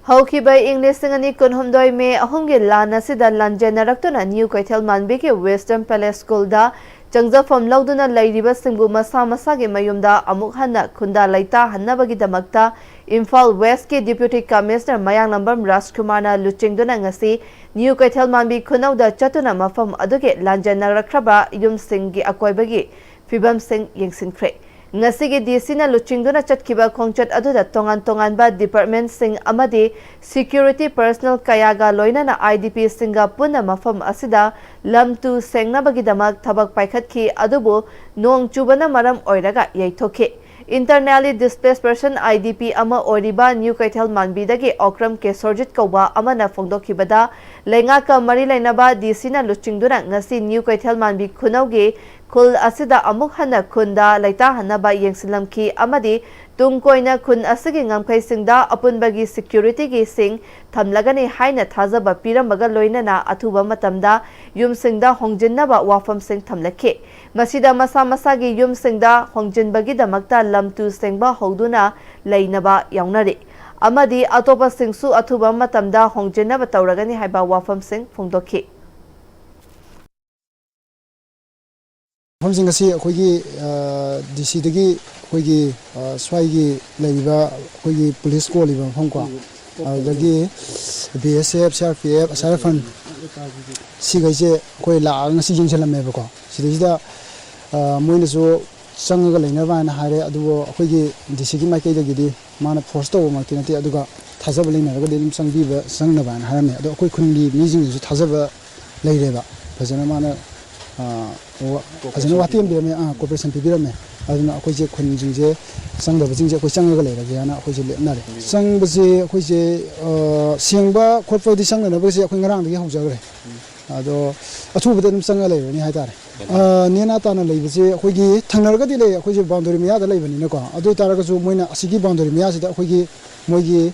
ꯍꯧꯈꯤꯕ ꯏꯪ ꯂꯤꯁꯤꯡ ꯑꯅꯤ ꯀꯨꯟꯍꯨꯝꯗꯣꯏ ꯃꯦ ꯑꯍꯨꯝꯒꯤ ꯂꯥꯟ ꯑꯁꯤꯗ ꯂꯥꯟꯖꯦꯟꯅꯔꯛꯇꯨꯅ ꯅ꯭ꯌꯨ ꯀꯩꯊꯦꯜ ꯃꯥꯟꯕꯤꯒꯤ Western Palace School ꯗ ꯆꯪꯖꯐꯝ ꯂꯧꯗꯨꯅ ꯂꯩꯔꯤꯕꯁꯤꯡꯕꯨ ꯃꯁꯥ ꯃꯁꯥꯒꯤ ꯃꯌꯨꯝꯗ ꯑꯃꯨꯛ ꯍꯟꯅ ꯈꯨꯟꯗꯥ ꯂꯩꯇꯥꯍꯟꯅꯕꯒꯤꯗꯃꯛꯇ ꯏꯝꯐꯥꯜ West ꯀꯤ Deputy Commissioner ꯃꯌꯥꯡꯂꯝꯕꯝ ꯔꯥꯖꯀꯨꯃꯥꯔꯅ ꯂꯨꯆꯤꯡꯗꯨꯅ ꯉꯁꯤ ꯅ꯭ꯌꯨ ꯀꯩꯊꯦꯜ ꯃꯥꯟꯕꯤ ꯈꯨꯅꯧꯗ ꯆꯠꯇꯨꯅ ꯃꯐꯝ ꯑꯗꯨꯒꯤ ꯂꯥꯟꯖꯦꯟꯅꯔꯛꯈ꯭ꯔꯕ ꯌꯨꯝꯁꯤꯡꯒꯤ ꯑꯀꯣꯏꯕꯒꯤ ꯐꯤꯕꯝꯁꯤꯡ ꯌꯦꯡꯁꯤꯟꯈ꯭ꯔꯦ꯫ ꯉꯁꯤꯒꯤ ꯗꯤ ꯁꯤ ꯅ ꯂꯨꯆꯤꯡꯗꯨꯅ ꯆꯠꯈꯤꯕ ꯈꯣꯡꯆꯠ ꯑꯗꯨꯗ ꯇꯣꯉꯥꯟ ꯇꯣꯉꯥꯟꯕ department ꯁꯤꯡ ꯑꯃꯗꯤ security personnel ꯀꯌꯥꯒ ꯂꯣꯏꯅꯅ I D P ꯁꯤꯡꯒ ꯄꯨꯟꯅ ꯃꯐꯝ ꯑꯁꯤꯗ ꯂꯝ ꯇꯨ ꯁꯦꯡꯅꯕꯒꯤꯗꯃꯛ ꯊꯕꯛ ꯄꯥꯏꯈꯠꯈꯤ, ꯑꯗꯨꯕꯨ ꯅꯣꯡ ꯆꯨꯕꯅ ꯃꯔꯝ ꯑꯣꯏꯔꯒ ꯌꯩꯊꯣꯛꯈꯤ꯫ Internally displaced person I D P ꯑꯃ ꯑꯣꯏꯔꯤꯕ ꯅ꯭ꯌꯨ ꯀꯩꯊꯦꯜ ꯃꯥꯟꯕꯤꯗꯒꯤ ꯑꯣꯀ꯭ꯔꯝ ꯀꯦꯁꯣꯔꯖꯤꯠ ꯀꯧꯕ ꯑꯃꯅ ꯐꯣꯡꯗꯣꯛꯈꯤꯕꯗ, ꯂꯩꯉꯥꯛꯀ ꯃꯔꯤ ꯂꯩꯅꯕ ꯗꯤ ꯁꯤ ꯅ ꯂꯨꯆꯤꯡꯗꯨꯅ ꯉꯁꯤ ꯅ꯭ꯌꯨ ꯀꯩꯊꯦꯜ ꯃꯥꯟꯕꯤ ꯈꯨꯅꯧꯒꯤ ꯈꯨꯜ ꯑꯁꯤꯗ ꯑꯃꯨꯛ ꯍꯟꯅ ꯈꯨꯟꯗ ꯂꯩꯇꯥꯍꯟꯅꯕ ꯌꯦꯡꯁꯤꯜꯂꯝꯈꯤ ꯑꯃꯗꯤ ꯇꯨꯡ ꯀꯣꯏꯅ ꯈꯨꯟ ꯑꯁꯤꯒꯤ ꯉꯝꯈꯩꯁꯤꯡꯗ ꯑꯄꯨꯟꯕꯒꯤ security ꯒꯤ ꯁꯤꯡ ꯊꯝꯂꯒꯅꯤ ꯍꯥꯏꯅ ꯊꯥꯖꯕ ꯄꯤꯔꯝꯕꯒ ꯂꯣꯏꯅꯅ ꯑꯊꯨꯕ ꯃꯇꯝꯗ ꯌꯨꯝꯁꯤꯡꯗ ꯍꯣꯡꯖꯤꯟꯅꯕ ꯋꯥꯐꯝꯁꯤꯡ ꯊꯝꯂꯛꯈꯤ꯫ ꯃꯁꯤꯗ ꯃꯁꯥ ꯃꯁꯥꯒꯤ ꯌꯨꯝꯁꯤꯡꯗ ꯍꯣꯡꯖꯤꯟꯕꯒꯤꯗꯃꯛꯇ ꯂꯝ ꯇꯨ ꯁꯦꯡꯕ ꯍꯧꯗꯨꯅ ꯂꯩꯅꯕ ꯌꯥꯎꯅꯔꯤ ꯑꯃꯗꯤ ꯑꯇꯣꯞꯄꯁꯤꯡꯁꯨ ꯑꯊꯨꯕ ꯃꯇꯝꯗ ꯍꯣꯡꯖꯤꯟꯅꯕ ꯇꯧꯔꯒꯅꯤ ꯍꯥꯏꯕ ꯋꯥꯐꯝꯁꯤꯡ ꯐꯣꯡꯗꯣꯛꯈꯤ꯫ ꯃꯐꯝꯁꯤꯡ ꯑꯁꯤ ꯑꯩꯈꯣꯏꯒꯤ ꯗꯤ ꯁꯤꯗꯒꯤ ꯑꯩꯈꯣꯏꯒꯤ ꯁ꯭ꯋꯥꯏꯒꯤ ꯂꯩꯔꯤꯕ ꯑꯩꯈꯣꯏꯒꯤ ꯄꯨꯂꯤꯁ ꯀꯣꯜꯂꯤꯕ ꯃꯐꯝ ꯀꯣ, ꯑꯗꯨꯗꯒꯤ B S F, C R P F, ꯑꯁꯥꯔ ꯐꯟ, ꯁꯤꯈꯩꯁꯦ ꯑꯩꯈꯣꯏ ꯂꯥꯛꯑꯒ ꯉꯁꯤ ꯌꯦꯡꯁꯤꯜꯂꯝꯃꯦꯕꯀꯣ꯫ ꯁꯤꯗꯩꯁꯤꯗ ꯃꯣꯏꯅꯁꯨ ꯆꯪꯉꯒ ꯂꯩꯅꯕ ꯍꯥꯏꯅ ꯍꯥꯏꯔꯦ꯫ ꯑꯗꯨꯕꯨ ꯑꯩꯈꯣꯏꯒꯤ ꯗꯤ ꯁꯤꯒꯤ ꯃꯥꯏꯀꯩꯗꯒꯤꯗꯤ ꯃꯥꯅ ꯐꯣꯔꯁ ꯇꯧꯕꯃꯛꯇꯤ ꯅꯠꯇꯦ, ꯑꯗꯨꯒ ꯊꯥꯖꯕ ꯂꯩꯅꯔꯒꯗꯤ ꯑꯗꯨꯝ ꯆꯪꯕꯤꯕ, ꯆꯪꯅꯕ ꯍꯥꯏꯅ ꯍꯥꯏꯔꯝꯃꯦ꯫ ꯑꯗꯣ ꯑꯩꯈꯣꯏ ꯈꯨꯟꯒꯤ ꯃꯤꯁꯤꯡꯗꯁꯨ ꯊꯥꯖꯕ ꯂꯩꯔꯦꯕ꯫ ꯐꯖꯅ ꯃꯥꯅ, ꯑ, ꯋꯥ-, ꯐꯖꯅ ꯋꯥꯇꯦꯝꯕꯤꯔꯝꯃꯦ, ꯑ, ꯀꯣꯑꯣꯄꯔꯦꯁꯟ ꯄꯤꯕꯤꯔꯝꯃꯦ꯫ ꯑꯗꯨꯅ ꯑꯩꯈꯣꯏꯁꯦ ꯈꯨꯟꯁꯤꯡꯁꯦ, ꯆꯪꯗꯕꯁꯤꯡꯁꯦ ꯑꯩꯈꯣꯏ ꯆꯪꯉꯒ ꯂꯩꯔꯒꯦ ꯍꯥꯏꯅ ꯑꯩꯈꯣꯏꯁꯦ ꯂꯦꯞꯅꯔꯦ꯫ ꯆꯪꯕꯁꯦ ꯑꯩꯈꯣꯏꯁꯦ, ꯑ, ꯁꯦꯡꯕ ꯈꯣꯠꯄꯗꯤ ꯆꯪꯅꯅꯕꯒꯤꯁꯦ ꯑꯩꯈꯣꯏ ꯉꯔꯥꯡꯗꯒꯤ ꯍꯧꯖꯈ꯭ꯔꯦ꯫ ꯑꯗꯣ ꯑꯊꯨꯕꯗ ꯑꯗꯨꯝ ꯆꯪꯉ ꯂꯩꯔꯅꯤ ꯍꯥꯏꯇꯥꯔꯦ꯫ ꯑ, ꯅꯦꯅꯥ ꯇꯥꯅ ꯂꯩꯕꯁꯦ ꯑꯩꯈꯣꯏꯒꯤ ꯊꯪꯅꯔꯒꯗꯤ ꯂꯩ, ꯑꯩꯈꯣꯏꯁꯦ ꯕꯥꯎꯟꯗꯔꯤ ꯃꯌꯥꯗ ꯂꯩꯕꯅꯤꯅꯀꯣ꯫ ꯑꯗꯨ ꯑꯣꯏ ꯇꯥꯔꯒꯁꯨ ꯃꯣꯏꯅ ꯑꯁꯤꯒꯤ ꯕꯥꯎꯟꯗꯔꯤ ꯃꯌꯥꯁꯤꯗ ꯑꯩꯈꯣꯏꯒꯤ ꯃꯣꯏꯒꯤ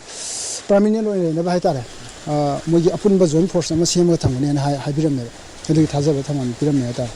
ꯄꯔꯃꯤꯅꯦꯟ ꯑꯣꯏꯅ ꯂꯩꯅꯕ ꯍꯥꯏꯇꯥꯔꯦ, ꯑ, ꯃꯣꯏꯒꯤ ꯑꯄꯨꯟꯕ ꯖꯣꯏꯟ ꯐꯣꯔꯁ ꯑꯃ ꯁꯦꯝꯃꯒ ꯊꯝꯒꯅꯦꯅ ꯍꯥꯏ-, ꯍꯥꯏꯕꯤꯔꯝꯃꯦꯕ꯫ ꯑꯗꯨꯒꯤ ꯊꯥꯖꯕ ꯊꯝꯃꯝ-, ꯄꯤꯔꯝꯃꯦ ꯍꯥꯏꯇꯥꯔꯦ꯫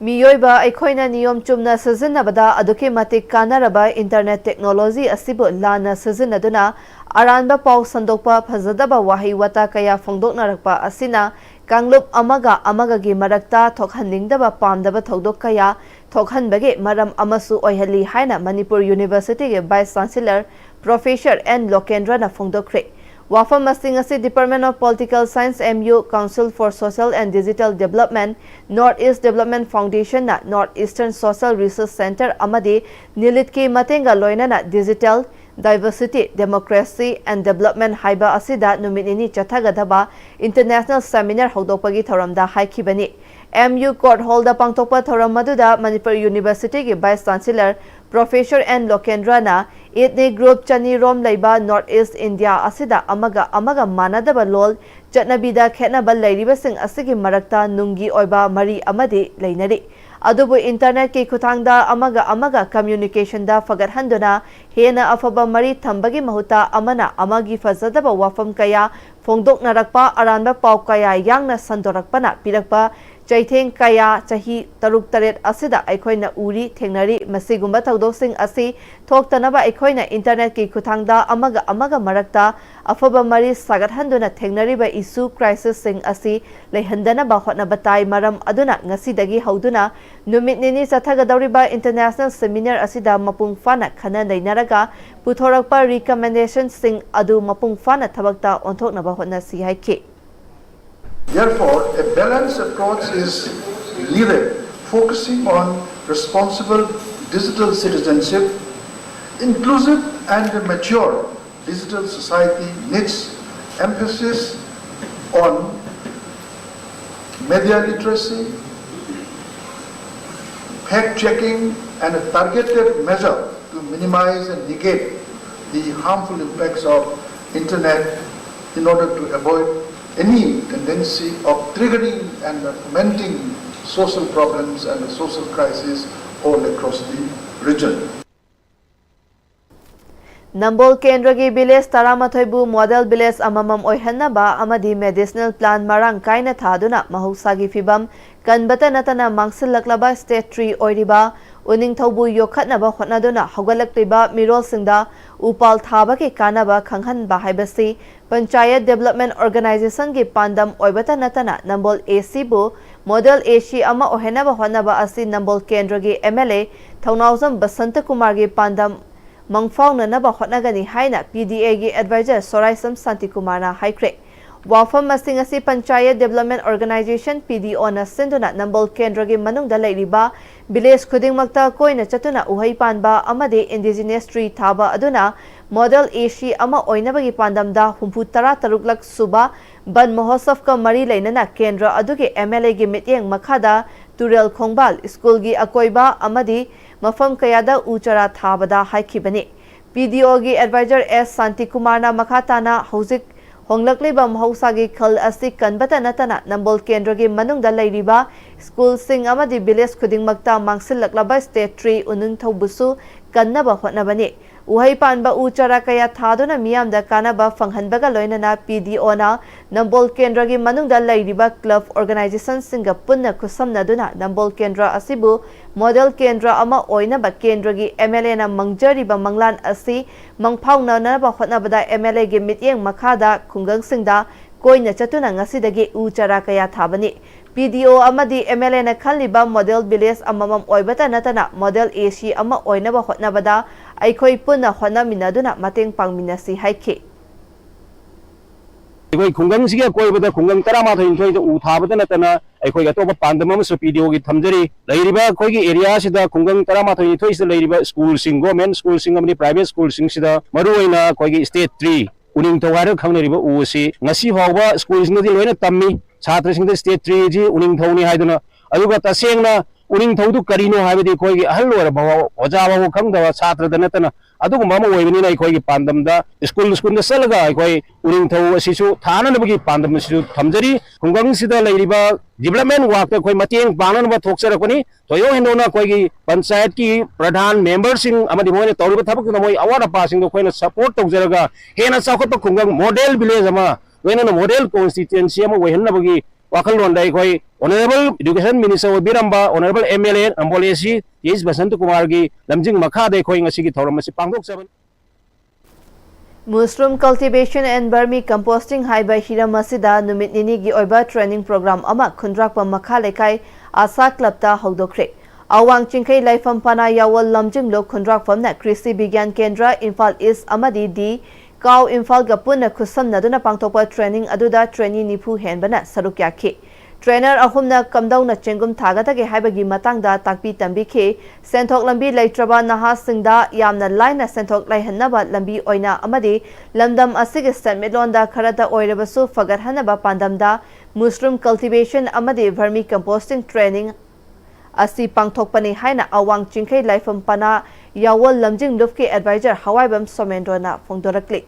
ꯃꯤꯑꯣꯏꯕ ꯑꯩꯈꯣꯏꯅ ꯅꯤꯌꯣꯝ ꯆꯨꯝꯅ ꯁꯤꯖꯤꯟꯅꯕꯗ ꯑꯗꯨꯛꯀꯤ ꯃꯇꯤꯛ ꯀꯥꯟꯅꯔꯕ ꯏꯟꯇꯔꯅꯦꯠ ꯇꯦꯛꯅꯣꯂꯣꯖꯤ ꯑꯁꯤꯕꯨ ꯂꯥꯟꯅ ꯁꯤꯖꯤꯟꯅꯗꯨꯅ ꯑꯔꯥꯟꯕ ꯄꯥꯎ ꯁꯟꯗꯣꯛꯄ, ꯐꯖꯗꯕ ꯋꯥꯍꯩ ꯋꯥꯇꯥ ꯀꯌꯥ ꯐꯣꯡꯗꯣꯛꯅꯔꯛꯄ ꯑꯁꯤꯅ ꯀꯥꯡꯂꯨꯞ ꯑꯃꯒ ꯑꯃꯒꯒꯤ ꯃꯔꯛꯇ ꯊꯣꯛꯍꯟꯅꯤꯡꯗꯕ ꯄꯥꯝꯗꯕ ꯊꯧꯗꯣꯛ ꯀꯌꯥ ꯊꯣꯛꯍꯟꯕꯒꯤ ꯃꯔꯝ ꯑꯃꯁꯨ ꯑꯣꯏꯍꯜꯂꯤ ꯍꯥꯏꯅ ꯃꯅꯤꯄꯨꯔ ꯌꯨꯅꯤꯚꯔꯁꯤꯇꯤꯒꯤ ꯚꯥꯏꯁ ꯆꯥꯟꯁꯦꯂꯔ ꯄ꯭ꯔꯣꯐꯦꯁꯔ ꯑꯦꯟ ꯂꯣꯀꯦꯟꯗ꯭ꯔꯅ ꯐꯣꯡꯗꯣꯛꯈ꯭ꯔꯦ꯫ ꯋꯥꯐꯝ ꯑꯁꯤꯡ ꯑꯁꯤ Department of Political Science, M U, Council for Social and Digital Development, North East Development Foundation ꯅ North Eastern Social Research Centre ꯑꯃꯗꯤ ꯅꯤꯂꯤꯠꯀꯤ ꯃꯇꯦꯡꯒ ꯂꯣꯏꯅꯅ Digital Diversity, Democracy and Development ꯍꯥꯏꯕ ꯑꯁꯤꯗ ꯅꯨꯃꯤꯠ ꯅꯤꯅꯤ ꯆꯠꯊꯒꯗꯕ International Seminar ꯍꯧꯗꯣꯛꯄꯒꯤ ꯊꯧꯔꯝꯗ ꯍꯥꯏꯈꯤꯕꯅꯤ꯫ M U Court Hall ꯗ ꯄꯥꯡꯊꯣꯛꯄ ꯊꯧꯔꯝ ꯑꯗꯨꯗ ꯃꯅꯤꯄꯨꯔ ꯌꯨꯅꯤꯚꯔꯁꯤꯇꯤꯒꯤ ꯚꯥꯏꯁ ꯆꯥꯟꯁꯦꯂꯔ ꯄ꯭ꯔꯣꯐꯦꯁꯔ ꯑꯦꯟ ꯂꯣꯀꯦꯟꯗ꯭ꯔꯅ ethnic group ꯆꯅꯤ ꯔꯣꯝ ꯂꯩꯕ North East India ꯑꯁꯤꯗ ꯑꯃꯒ ꯑꯃꯒ ꯃꯥꯟꯅꯗꯕ ꯂꯣꯜ, ꯆꯠꯅꯕꯤꯗ ꯈꯦꯠꯅꯕ ꯂꯩꯔꯤꯕꯁꯤꯡ ꯑꯁꯤꯒꯤ ꯃꯔꯛꯇ ꯅꯨꯡꯒꯤ ꯑꯣꯏꯕ ꯃꯔꯤ ꯑꯃꯗꯤ ꯂꯩꯅꯔꯤ꯫ ꯑꯗꯨꯕꯨ internet ꯀꯤ ꯈꯨꯠꯊꯥꯡꯗ ꯑꯃꯒ ꯑꯃꯒ communication ꯗ ꯐꯒꯠꯍꯟꯗꯨꯅ ꯍꯦꯟꯅ ꯑꯐꯕ ꯃꯔꯤ ꯊꯝꯕꯒꯤ ꯃꯍꯨꯠꯇ ꯑꯃꯅ ꯑꯃꯒꯤ ꯐꯖꯗꯕ ꯋꯥꯐꯝ ꯀꯌꯥ ꯐꯣꯡꯗꯣꯛꯅꯔꯛꯄ, ꯑꯔꯥꯟꯕ ꯄꯥꯎ ꯀꯌꯥ ꯌꯥꯡꯅ ꯁꯟꯗꯣꯔꯛꯄꯅ ꯄꯤꯔꯛꯄ ꯆꯩꯊꯦꯡ ꯀꯌꯥ ꯆꯍꯤ ꯇꯔꯨꯛ ꯇꯔꯦꯠ ꯑꯁꯤꯗ ꯑꯩꯈꯣꯏꯅ ꯎꯔꯤ, ꯊꯦꯡꯅꯔꯤ꯫ ꯃꯁꯤꯒꯨꯝꯕ ꯊꯧꯗꯣꯛꯁꯤꯡ ꯑꯁꯤ ꯊꯣꯛꯇꯅꯕ ꯑꯩꯈꯣꯏꯅ internet ꯀꯤ ꯈꯨꯠꯊꯥꯡꯗ ꯑꯃꯒ ꯑꯃꯒ ꯃꯔꯛꯇ ꯑꯐꯕ ꯃꯔꯤ ꯁꯥꯒꯠꯍꯟꯗꯨꯅ ꯊꯦꯡꯅꯔꯤꯕ issue crisis ꯁꯤꯡ ꯑꯁꯤ ꯂꯩꯍꯟꯗꯅꯕ ꯍꯣꯠꯅꯕ ꯇꯥꯏ꯫ ꯃꯔꯝ ꯑꯗꯨꯅ ꯉꯁꯤꯗꯒꯤ ꯍꯧꯗꯨꯅ ꯅꯨꯃꯤꯠ ꯅꯤꯅꯤ ꯆꯠꯊꯒꯗꯧꯔꯤꯕ international seminar ꯑꯁꯤꯗ ꯃꯄꯨꯡ ꯐꯥꯅ ꯈꯟꯅ ꯅꯩꯅꯔꯒ ꯄꯨꯊꯣꯔꯛꯄ recommendation ꯁꯤꯡ ꯑꯗꯨ ꯃꯄꯨꯡ ꯐꯥꯅ ꯊꯕꯛꯇ ꯑꯣꯟꯊꯣꯛꯅꯕ ꯍꯣꯠꯅꯁꯤ ꯍꯥꯏꯈꯤ꯫ Therefore, a balanced approach is needed, focusing on responsible digital citizenship. Inclusive and mature digital society needs emphasis on media literacy, fact checking, and a targeted measure to minimize and negate the harmful impacts of internet in order to avoid any tendency of triggering and fomenting social problems and social crises all across the region. ꯅꯝꯕꯣꯜ ꯀꯦꯟꯗ꯭ꯔꯒꯤ village ꯇꯔꯥꯃꯥꯊꯣꯏꯕꯨ model village ꯑꯃꯃꯝ ꯑꯣꯏꯍꯟꯅꯕ ꯑꯃꯗꯤ medicinal plant ꯃꯔꯥꯡ ꯀꯥꯏꯅ ꯊꯥꯗꯨꯅ ꯃꯍꯧꯁꯥꯒꯤ ꯐꯤꯕꯝ ꯀꯟꯕꯇ ꯅꯠꯇꯅ ꯃꯥꯡꯁꯤꯜꯂꯛꯂꯕ state tree ꯑꯣꯏꯔꯤꯕ ꯎꯅꯤꯡꯊꯧꯕꯨ ꯌꯣꯛꯈꯠꯅꯕ ꯍꯣꯠꯅꯗꯨꯅ ꯍꯧꯒꯠꯂꯛꯂꯤꯕ ꯃꯤꯔꯣꯜꯁꯤꯡꯗ ꯎꯄꯥꯜ ꯊꯥꯕꯒꯤ ꯀꯥꯟꯅꯕ ꯈꯪꯍꯟꯕ ꯍꯥꯏꯕꯁꯤ Panchayat Development Organization ꯒꯤ ꯄꯥꯟꯗꯝ ꯑꯣꯏꯕꯇ ꯅꯠꯇꯅ ꯅꯝꯕꯣꯜ A C ꯕꯨ model A C ꯑꯃ ꯑꯣꯏꯍꯟꯅꯕ ꯍꯣꯠꯅꯕ ꯑꯁꯤ ꯅꯝꯕꯣꯜ ꯀꯦꯟꯗ꯭ꯔꯒꯤ M L A ꯊꯧꯅꯥꯎꯖꯝ ꯕꯁꯟꯇ ꯀꯨꯃꯥꯔꯒꯤ ꯄꯥꯟꯗꯝ ꯃꯪꯐꯥꯎꯅꯅꯕ ꯍꯣꯠꯅꯒꯅꯤ ꯍꯥꯏꯅ P D A ꯒꯤ advisor ꯁꯣꯔꯥꯏꯁꯝ ꯁꯥꯟꯇꯤꯀꯨꯃꯥꯔꯅ ꯍꯥꯏꯈ꯭ꯔꯦ꯫ ꯋꯥꯐꯝ ꯑꯁꯤꯡ ꯑꯁꯤ Panchayat Development Organization, P D O ꯅ ꯁꯤꯟꯗꯨꯅ ꯅꯝꯕꯣꯜ ꯀꯦꯟꯗ꯭ꯔꯒꯤ ꯃꯅꯨꯡꯗ ꯂꯩꯔꯤꯕ village ꯈꯨꯗꯤꯡꯃꯛꯇ ꯀꯣꯏꯅ ꯆꯠꯇꯨꯅ ꯎꯍꯩ ꯄꯥꯟꯕ ꯑꯃꯗꯤ indigenous tree ꯊꯥꯕ ꯑꯗꯨꯅ model A C ꯑꯃ ꯑꯣꯏꯅꯕꯒꯤ ꯄꯥꯟꯗꯝꯗ ꯍꯨꯝꯐꯨ ꯇꯔꯥ ꯇꯔꯨꯛꯂꯛ ꯁꯨꯕ ꯕꯟ ꯃꯍꯣꯠꯁꯕꯀ ꯃꯔꯤ ꯂꯩꯅꯅ ꯀꯦꯟꯗ꯭ꯔ ꯑꯗꯨꯒꯤ M L A ꯒꯤ ꯃꯤꯠꯌꯦꯡ ꯃꯈꯥꯗ ꯇꯨꯔꯦꯜ ꯈꯣꯡꯕꯥꯜ, ꯁ꯭ꯀꯨꯜꯒꯤ ꯑꯀꯣꯏꯕ ꯑꯃꯗꯤ ꯃꯐꯝ ꯀꯌꯥꯗ ꯎ ꯆꯥꯔꯥ ꯊꯥꯕꯗ ꯍꯥꯏꯈꯤꯕꯅꯤ꯫ P D O ꯒꯤ advisor S ꯁꯥꯟꯇꯤꯀꯨꯃꯥꯔꯅ ꯃꯈꯥ ꯇꯥꯅ ꯍꯧꯖꯤꯛ ꯍꯣꯡꯂꯛꯂꯤꯕ ꯃꯍꯧꯁꯥꯒꯤ ꯈꯜ ꯑꯁꯤ ꯀꯟꯕꯇ ꯅꯠꯇꯅ ꯅꯝꯕꯣꯜ ꯀꯦꯟꯗ꯭ꯔꯒꯤ ꯃꯅꯨꯡꯗ ꯂꯩꯔꯤꯕ ꯁ꯭ꯀꯨꯜꯁꯤꯡ ꯑꯃꯗꯤ village ꯈꯨꯗꯤꯡꯃꯛꯇ ꯃꯥꯡꯁꯤꯜꯂꯛꯂꯕ state tree ꯎꯅꯤꯡꯊꯧꯕꯨꯁꯨ ꯀꯟꯅꯕ ꯍꯣꯠꯅꯕꯅꯤ꯫ ꯎꯍꯩ ꯄꯥꯟꯕ ꯎ ꯆꯥꯔꯥ ꯀꯌꯥ ꯊꯥꯗꯨꯅ ꯃꯤꯌꯥꯝꯗ ꯀꯥꯟꯅꯕ ꯐꯪꯍꯟꯕꯒ ꯂꯣꯏꯅꯅ ꯄꯤ ꯗꯤ ꯑꯣꯅ ꯅꯝꯕꯣꯜ ꯀꯦꯟꯗ꯭ꯔꯒꯤ ꯃꯅꯨꯡꯗ ꯂꯩꯔꯤꯕ ꯀ꯭ꯂꯕ ꯑꯣꯔꯒꯅꯥꯏꯖꯦꯁꯟꯁꯤꯡꯒ ꯄꯨꯟꯅ ꯈꯨꯠꯁꯝꯅꯗꯨꯅ ꯅꯝꯕꯣꯜ ꯀꯦꯟꯗ꯭ꯔ ꯑꯁꯤꯕꯨ ꯃꯣꯗꯦꯜ ꯀꯦꯟꯗ꯭ꯔ ꯑꯃ ꯑꯣꯏꯅꯕ ꯀꯦꯟꯗ꯭ꯔꯒꯤ ꯑꯦꯝ ꯑꯦꯜ ꯑꯦꯅ ꯃꯪꯖꯔꯤꯕ ꯃꯪꯂꯥꯟ ꯑꯁꯤ ꯃꯪꯐꯥꯎꯅꯅꯕ ꯍꯣꯠꯅꯕꯗ ꯑꯦꯝ ꯑꯦꯜ ꯑꯦꯒꯤ ꯃꯤꯠꯌꯦꯡ ꯃꯈꯥꯗ ꯈꯨꯡꯒꯪꯁꯤꯡꯗ ꯀꯣꯏꯅ ꯆꯠꯇꯨꯅ ꯉꯁꯤꯗꯒꯤ ꯎ ꯆꯥꯔꯥ ꯀꯌꯥ ꯊꯥꯕꯅꯤ꯫ ꯄꯤ ꯗꯤ ꯑꯣ ꯑꯃꯗꯤ ꯑꯦꯝ ꯑꯦꯜ ꯑꯦꯅ ꯈꯜꯂꯤꯕ ꯃꯣꯗꯦꯜ ꯚꯤꯂꯦꯖ ꯑꯃꯃꯝ ꯑꯣꯏꯕꯇ ꯅꯠꯇꯅ ꯃꯣꯗꯦꯜ ꯑꯦ ꯁꯤ ꯑꯃ ꯑꯣꯏꯅꯕ ꯍꯣꯠꯅꯕꯗ ꯑꯩꯈꯣꯏ ꯄꯨꯟꯅ ꯍꯣꯠꯅꯃꯤꯟꯅꯗꯨꯅ ꯃꯇꯦꯡ ꯄꯥꯡꯃꯤꯟꯅꯁꯤ ꯍꯥꯏꯈꯤ꯫ ꯑꯩꯈꯣꯏ ꯈꯨꯡꯒꯪꯁꯤꯒꯤ ꯑꯀꯣꯏꯕꯗ ꯈꯨꯡꯒꯪ ꯇꯔꯥꯃꯥꯊꯣꯏ ꯅꯤꯊꯣꯏꯗ ꯎ ꯊꯥꯕꯇ ꯅꯠꯇꯅ ꯑꯩꯈꯣꯏꯒꯤ ꯑꯇꯣꯞꯄ ꯄꯥꯟꯗꯝ ꯑꯃꯁꯨ ꯄꯤ ꯗꯤ ꯑꯣꯒꯤ ꯊꯝꯖꯔꯤ꯫ ꯂꯩꯔꯤꯕ ꯑꯩꯈꯣꯏꯒꯤ ꯑꯦꯔꯤꯌꯥꯁꯤꯗ ꯈꯨꯡꯒꯪ ꯇꯔꯥꯃꯥꯊꯣꯏ ꯅꯤꯊꯣꯏꯁꯤꯗ ꯂꯩꯔꯤꯕ ꯁ꯭ꯀꯨꯜꯁꯤꯡ, ꯒꯣꯔꯃꯦꯟ ꯁ꯭ꯀꯨꯜꯁꯤꯡ ꯑꯃꯗꯤ ꯄ꯭ꯔꯥꯏꯚꯦꯠ ꯁ꯭ꯀꯨꯜꯁꯤꯡꯁꯤꯗ ꯃꯔꯨꯑꯣꯏꯅ ꯑꯩꯈꯣꯏꯒꯤ ꯁ꯭ꯇꯦꯠ ꯇ꯭ꯔꯤ, ꯎꯅꯤꯡꯊꯧ ꯍꯥꯏꯔꯒ ꯈꯪꯅꯔꯤꯕ ꯎ ꯑꯁꯤ ꯉꯁꯤ ꯐꯥꯎꯕ ꯁ꯭ꯀꯨꯜꯁꯤꯡꯗꯗꯤ ꯂꯣꯏꯅ ꯇꯝꯃꯤ꯫ ꯁꯥꯇ꯭ꯔꯁꯤꯡꯗ ꯁ꯭ꯇꯦꯠ ꯇ꯭ꯔꯤꯁꯤ ꯎꯅꯤꯡꯊꯧꯅꯤ ꯍꯥꯏꯗꯨꯅ꯫ ꯑꯗꯨꯒ ꯇꯁꯦꯡꯅ ꯎꯅꯤꯡꯊꯧꯗꯨ ꯀꯔꯤꯅꯣ ꯍꯥꯏꯕꯗꯤ ꯑꯩꯈꯣꯏꯒꯤ ꯑꯍꯜ ꯑꯣꯏꯔꯕ ꯐꯥꯎ, ꯑꯣꯖꯥ ꯐꯥꯎꯕ ꯈꯪꯗꯕ ꯁꯥꯇ꯭ꯔꯗ ꯅꯠꯇꯅ ꯑꯗꯨꯒꯨꯝꯕ ꯑꯃ ꯑꯣꯏꯕꯅꯤꯅ ꯑꯩꯈꯣꯏꯒꯤ ꯄꯥꯟꯗꯝꯗ ꯁ꯭ꯀꯨꯜ ꯁ꯭ꯀꯨꯜꯗ ꯆꯠꯂꯒ ꯑꯩꯈꯣꯏ ꯎꯅꯤꯡꯊꯧ ꯑꯁꯤꯁꯨ ꯊꯥꯅꯅꯕꯒꯤ ꯄꯥꯟꯗꯝ ꯑꯁꯤꯁꯨ ꯊꯝꯖꯔꯤ꯫ ꯈꯨꯡꯒꯪꯁꯤꯗ ꯂꯩꯔꯤꯕ ꯗꯤꯕꯂꯞꯃꯦꯟ ꯋꯥꯛꯇ ꯑꯩꯈꯣꯏ ꯃꯇꯦꯡ ꯄꯥꯡꯅꯅꯕ ꯊꯣꯛꯆꯔꯛꯄꯅꯤ꯫ ꯊꯣꯏꯗꯣꯛ ꯍꯦꯟꯗꯣꯛꯅ ꯑꯩꯈꯣꯏꯒꯤ ꯄꯟꯆꯥꯌꯠꯀꯤ ꯄ꯭ꯔꯙꯥꯟ ꯃꯦꯝꯕꯔꯁꯤꯡ ꯑꯃꯗꯤ ꯃꯣꯏꯅ ꯇꯧꯔꯤꯕ ꯊꯕꯛꯇꯨꯗ ꯃꯣꯏ ꯑꯋꯥꯠ ꯑꯄꯥꯁꯤꯡꯗꯣ ꯑꯩꯈꯣꯏꯅ ꯁꯄꯣꯔꯠ ꯇꯧꯖꯔꯒ ꯍꯦꯟꯅ ꯆꯥꯎꯈꯠꯄ ꯈꯨꯡꯒꯪ ꯃꯣꯗꯦꯜ ꯚꯤꯂꯦꯖ ꯑꯃ, ꯂꯣꯏꯅꯅ ꯃꯣꯗꯦꯜ ꯀꯣꯟꯁꯇꯤꯇ꯭ꯋꯦꯟꯁꯤ ꯑꯃ ꯑꯣꯏꯍꯟꯅꯕꯒꯤ ꯋꯥꯈꯜꯂꯣꯟꯗ ꯑꯩꯈꯣꯏ ꯑꯣꯅꯔꯦꯕꯜ ꯏꯗꯨꯀꯦꯁꯟ ꯃꯤꯅꯤꯁꯇꯔ ꯑꯣꯏꯕꯤꯔꯝꯕ honourable M L A Nambol A C T H Basanta ꯀꯨꯃꯥꯔꯒꯤ ꯂꯝꯖꯤꯡ ꯃꯈꯥꯗ ꯑꯩꯈꯣꯏ ꯉꯁꯤꯒꯤ ꯊꯧꯔꯝ ꯑꯁꯤ ꯄꯥꯡꯊꯣꯛꯆꯕꯅꯤ꯫ Mushroom Cultivation and Vermi Composting ꯍꯥꯏꯕ ꯍꯤꯔꯝ ꯑꯁꯤꯗ ꯅꯨꯃꯤꯠ ꯅꯤꯅꯤꯒꯤ ꯑꯣꯏꯕ training program ꯑꯃ ꯈꯨꯟꯗ꯭ꯔꯥꯛꯄꯝ ꯃꯈꯥ ꯂꯩꯀꯥꯏ ꯑꯁꯥ ꯀ꯭ꯂꯕꯇ ꯍꯧꯗꯣꯛꯈ꯭ꯔꯦ꯫ ꯑꯋꯥꯡ ꯆꯤꯡꯈꯩ ꯂꯥꯏꯐꯝ ꯄꯅꯥ ꯌꯥꯋꯣꯜ ꯂꯝꯖꯤꯡꯂꯨꯞ ꯈꯨꯟꯗ꯭ꯔꯥꯛꯄꯝꯅ ꯀ꯭ꯔꯤꯁꯤ ꯕꯤꯒ꯭ꯌꯥꯟ ꯀꯦꯟꯗ꯭ꯔ, ꯏꯝꯐꯥꯜ ꯏꯁ ꯑꯃꯗꯤ ꯗꯤ ꯀꯥꯎ ꯏꯝꯐꯥꯜꯒ ꯄꯨꯟꯅ ꯈꯨꯠꯁꯝꯅꯗꯨꯅ ꯄꯥꯡꯊꯣꯛꯄ training ꯑꯗꯨꯗ trainee ꯅꯤꯐꯨ ꯍꯦꯟꯕꯅ ꯁꯔꯨꯛ ꯌꯥꯈꯤ꯫ Trainer ꯑꯍꯨꯝꯅ ꯀꯝꯗꯧꯅ ꯆꯦꯡꯒꯨꯝ ꯊꯥꯒꯗꯒꯦ ꯍꯥꯏꯕꯒꯤ ꯃꯇꯥꯡꯗ ꯇꯥꯛꯄꯤ ꯇꯝꯕꯤꯈꯤ꯫ ꯁꯦꯟꯊꯣꯛ ꯂꯝꯕꯤ ꯂꯩꯇ꯭ꯔꯕ ꯅꯍꯥꯁꯤꯡꯗ ꯌꯥꯝꯅ ꯂꯥꯏꯅ ꯁꯦꯟꯊꯣꯛ ꯂꯩꯍꯟꯅꯕ ꯂꯝꯕꯤ ꯑꯣꯏꯅ ꯑꯃꯗꯤ ꯂꯝꯗꯝ ꯑꯁꯤꯒꯤ ꯁꯦꯟꯃꯤꯠꯂꯣꯟꯗ ꯈꯔꯇ ꯑꯣꯏꯔꯕꯁꯨ ꯐꯒꯠꯍꯟꯅꯕ ꯄꯥꯟꯗꯝꯗ mushroom cultivation ꯑꯃꯗꯤ vermi composting training ꯑꯁꯤ ꯄꯥꯡꯊꯣꯛꯄꯅꯤ ꯍꯥꯏꯅ ꯑꯋꯥꯡ ꯆꯤꯡꯈꯩ ꯂꯥꯏꯐꯝ ꯄꯅꯥ ꯌꯥꯋꯣꯜ ꯂꯝꯖꯤꯡ ꯂꯨꯞꯀꯤ advisor ꯍꯋꯥꯏꯕꯝ ꯁꯣꯃꯦꯟꯗ꯭ꯔꯣꯅ ꯐꯣꯡꯗꯣꯔꯛꯂꯤ꯫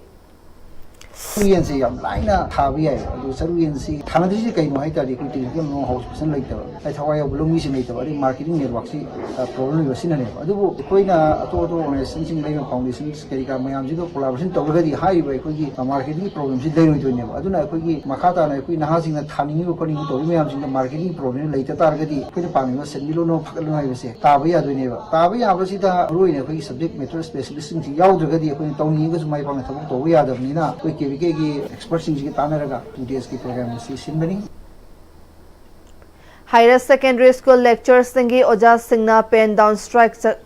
ꯆꯔꯨ ꯌꯦꯟꯁꯤ ꯌꯥꯝ ꯂꯥꯏꯅ ꯊꯥꯕ ꯌꯥꯏ꯫ ꯑꯗꯨ ꯆꯔꯨ ꯌꯦꯟꯁꯤ ꯊꯥꯅꯗ꯭ꯔꯤꯁꯤ ꯀꯩꯅꯣ ꯍꯥꯏ ꯇꯥꯔꯗꯤ, ꯑꯩꯈꯣꯏ technical know how ꯐꯖꯅ ꯂꯩꯇꯕ, ꯑꯩ ꯊꯋꯥꯏ ꯌꯥꯎꯕ ꯂꯧꯃꯤꯁꯤꯡ ꯂꯩꯇꯕ, ꯑꯗꯩ marketing network ꯁꯤ problem ꯂꯩꯕ ꯁꯤꯅꯅꯦꯕ꯫ ꯑꯗꯨꯕꯨ ꯑꯩꯈꯣꯏꯅ ꯑꯇꯣꯞ ꯑꯇꯣꯞꯄ organization ꯁꯤꯡ, ꯂꯩꯃ foundation ꯀꯔꯤ ꯀꯔꯥ ꯃꯌꯥꯝꯁꯤꯒ collaboration ꯇꯧꯔꯒꯗꯤ ꯍꯥꯏꯔꯤꯕ ꯑꯩꯈꯣꯏꯒꯤ marketing ꯒꯤ problem ꯁꯤ ꯂꯩꯔꯣꯏꯗꯣꯏꯅꯦꯕ꯫ ꯑꯗꯨꯅ ꯑꯩꯈꯣꯏꯒꯤ ꯃꯈꯥ ꯇꯥꯅ ꯑꯩꯈꯣꯏ ꯅꯍꯥꯁꯤꯡꯅ ꯊꯥꯅꯤꯡꯉꯤꯕ ꯈꯣꯠꯅꯤꯡꯉꯤꯕ ꯇꯧꯔꯤꯕ ꯃꯌꯥꯝꯁꯤꯡꯗ marketing ꯒꯤ problem ꯂꯩꯇ ꯇꯥꯔꯒꯗꯤ ꯑꯩꯈꯣꯏꯅ ꯄꯥꯝꯃꯤꯕ ꯁꯦꯟꯃꯤꯠꯂꯣꯟ ꯑꯃ ꯐꯒꯠꯂꯅꯨ ꯍꯥꯏꯕꯁꯦ ꯇꯥꯕ ꯌꯥꯗꯣꯏꯅꯦꯕ꯫ ꯇꯥꯕ ꯌꯥꯕꯁꯤꯗ ꯃꯔꯨꯑꯣꯏꯅ ꯑꯩꯈꯣꯏꯒꯤ subject matter specialist ꯁꯤꯡꯁꯤ ꯌꯥꯎꯗ꯭ꯔꯒꯗꯤ ꯑꯩꯈꯣꯏꯅ ꯇꯧꯅꯤꯡꯉꯒꯁꯨ ꯃꯥꯏ ꯄꯥꯛꯅ ꯊꯕꯛ ꯇꯧꯕ ꯌꯥꯗꯕꯅꯤꯅ ꯑꯩꯈꯣꯏ K V K ꯒꯤ expert ꯁꯤꯡꯁꯤꯒ ꯇꯥꯟꯅꯔꯒ two days ꯀꯤ program ꯑꯁꯤ ꯁꯤꯟꯕꯅꯤ꯫ Higher Secondary School lecturer ꯁꯤꯡꯒꯤ ꯑꯣꯖꯥꯁꯤꯡꯅ pen down strike ꯆ-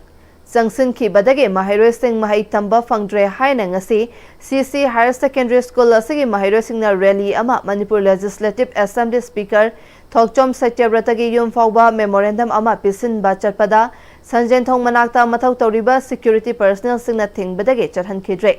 ꯆꯪꯁꯤꯟꯈꯤꯕꯗꯒꯤ ꯃꯍꯩꯔꯣꯏꯁꯤꯡ ꯃꯍꯩ ꯇꯝꯕ ꯐꯪꯗ꯭ꯔꯦ ꯍꯥꯏꯅ ꯉꯁꯤ C C Higher Secondary School ꯑꯁꯤꯒꯤ ꯃꯍꯩꯔꯣꯏꯁꯤꯡꯅ rally ꯑꯃ Manipur Legislative Assembly Speaker ꯊꯣꯛꯆꯣꯝ ꯁꯇ꯭ꯌꯕ꯭ꯔꯇꯒꯤ ꯌꯨꯝ ꯐꯥꯎꯕ memorandum ꯑꯃ ꯄꯤꯁꯤꯟꯕ ꯆꯠꯄꯗ ꯁꯟꯖꯦꯟꯊꯣꯡ ꯃꯅꯥꯛꯇ ꯃꯊꯧ ꯇꯧꯔꯤꯕ security personnel ꯁꯤꯡꯅ ꯊꯤꯡꯕꯗꯒꯤ ꯆꯠꯍꯟꯈꯤꯗ꯭ꯔꯦ꯫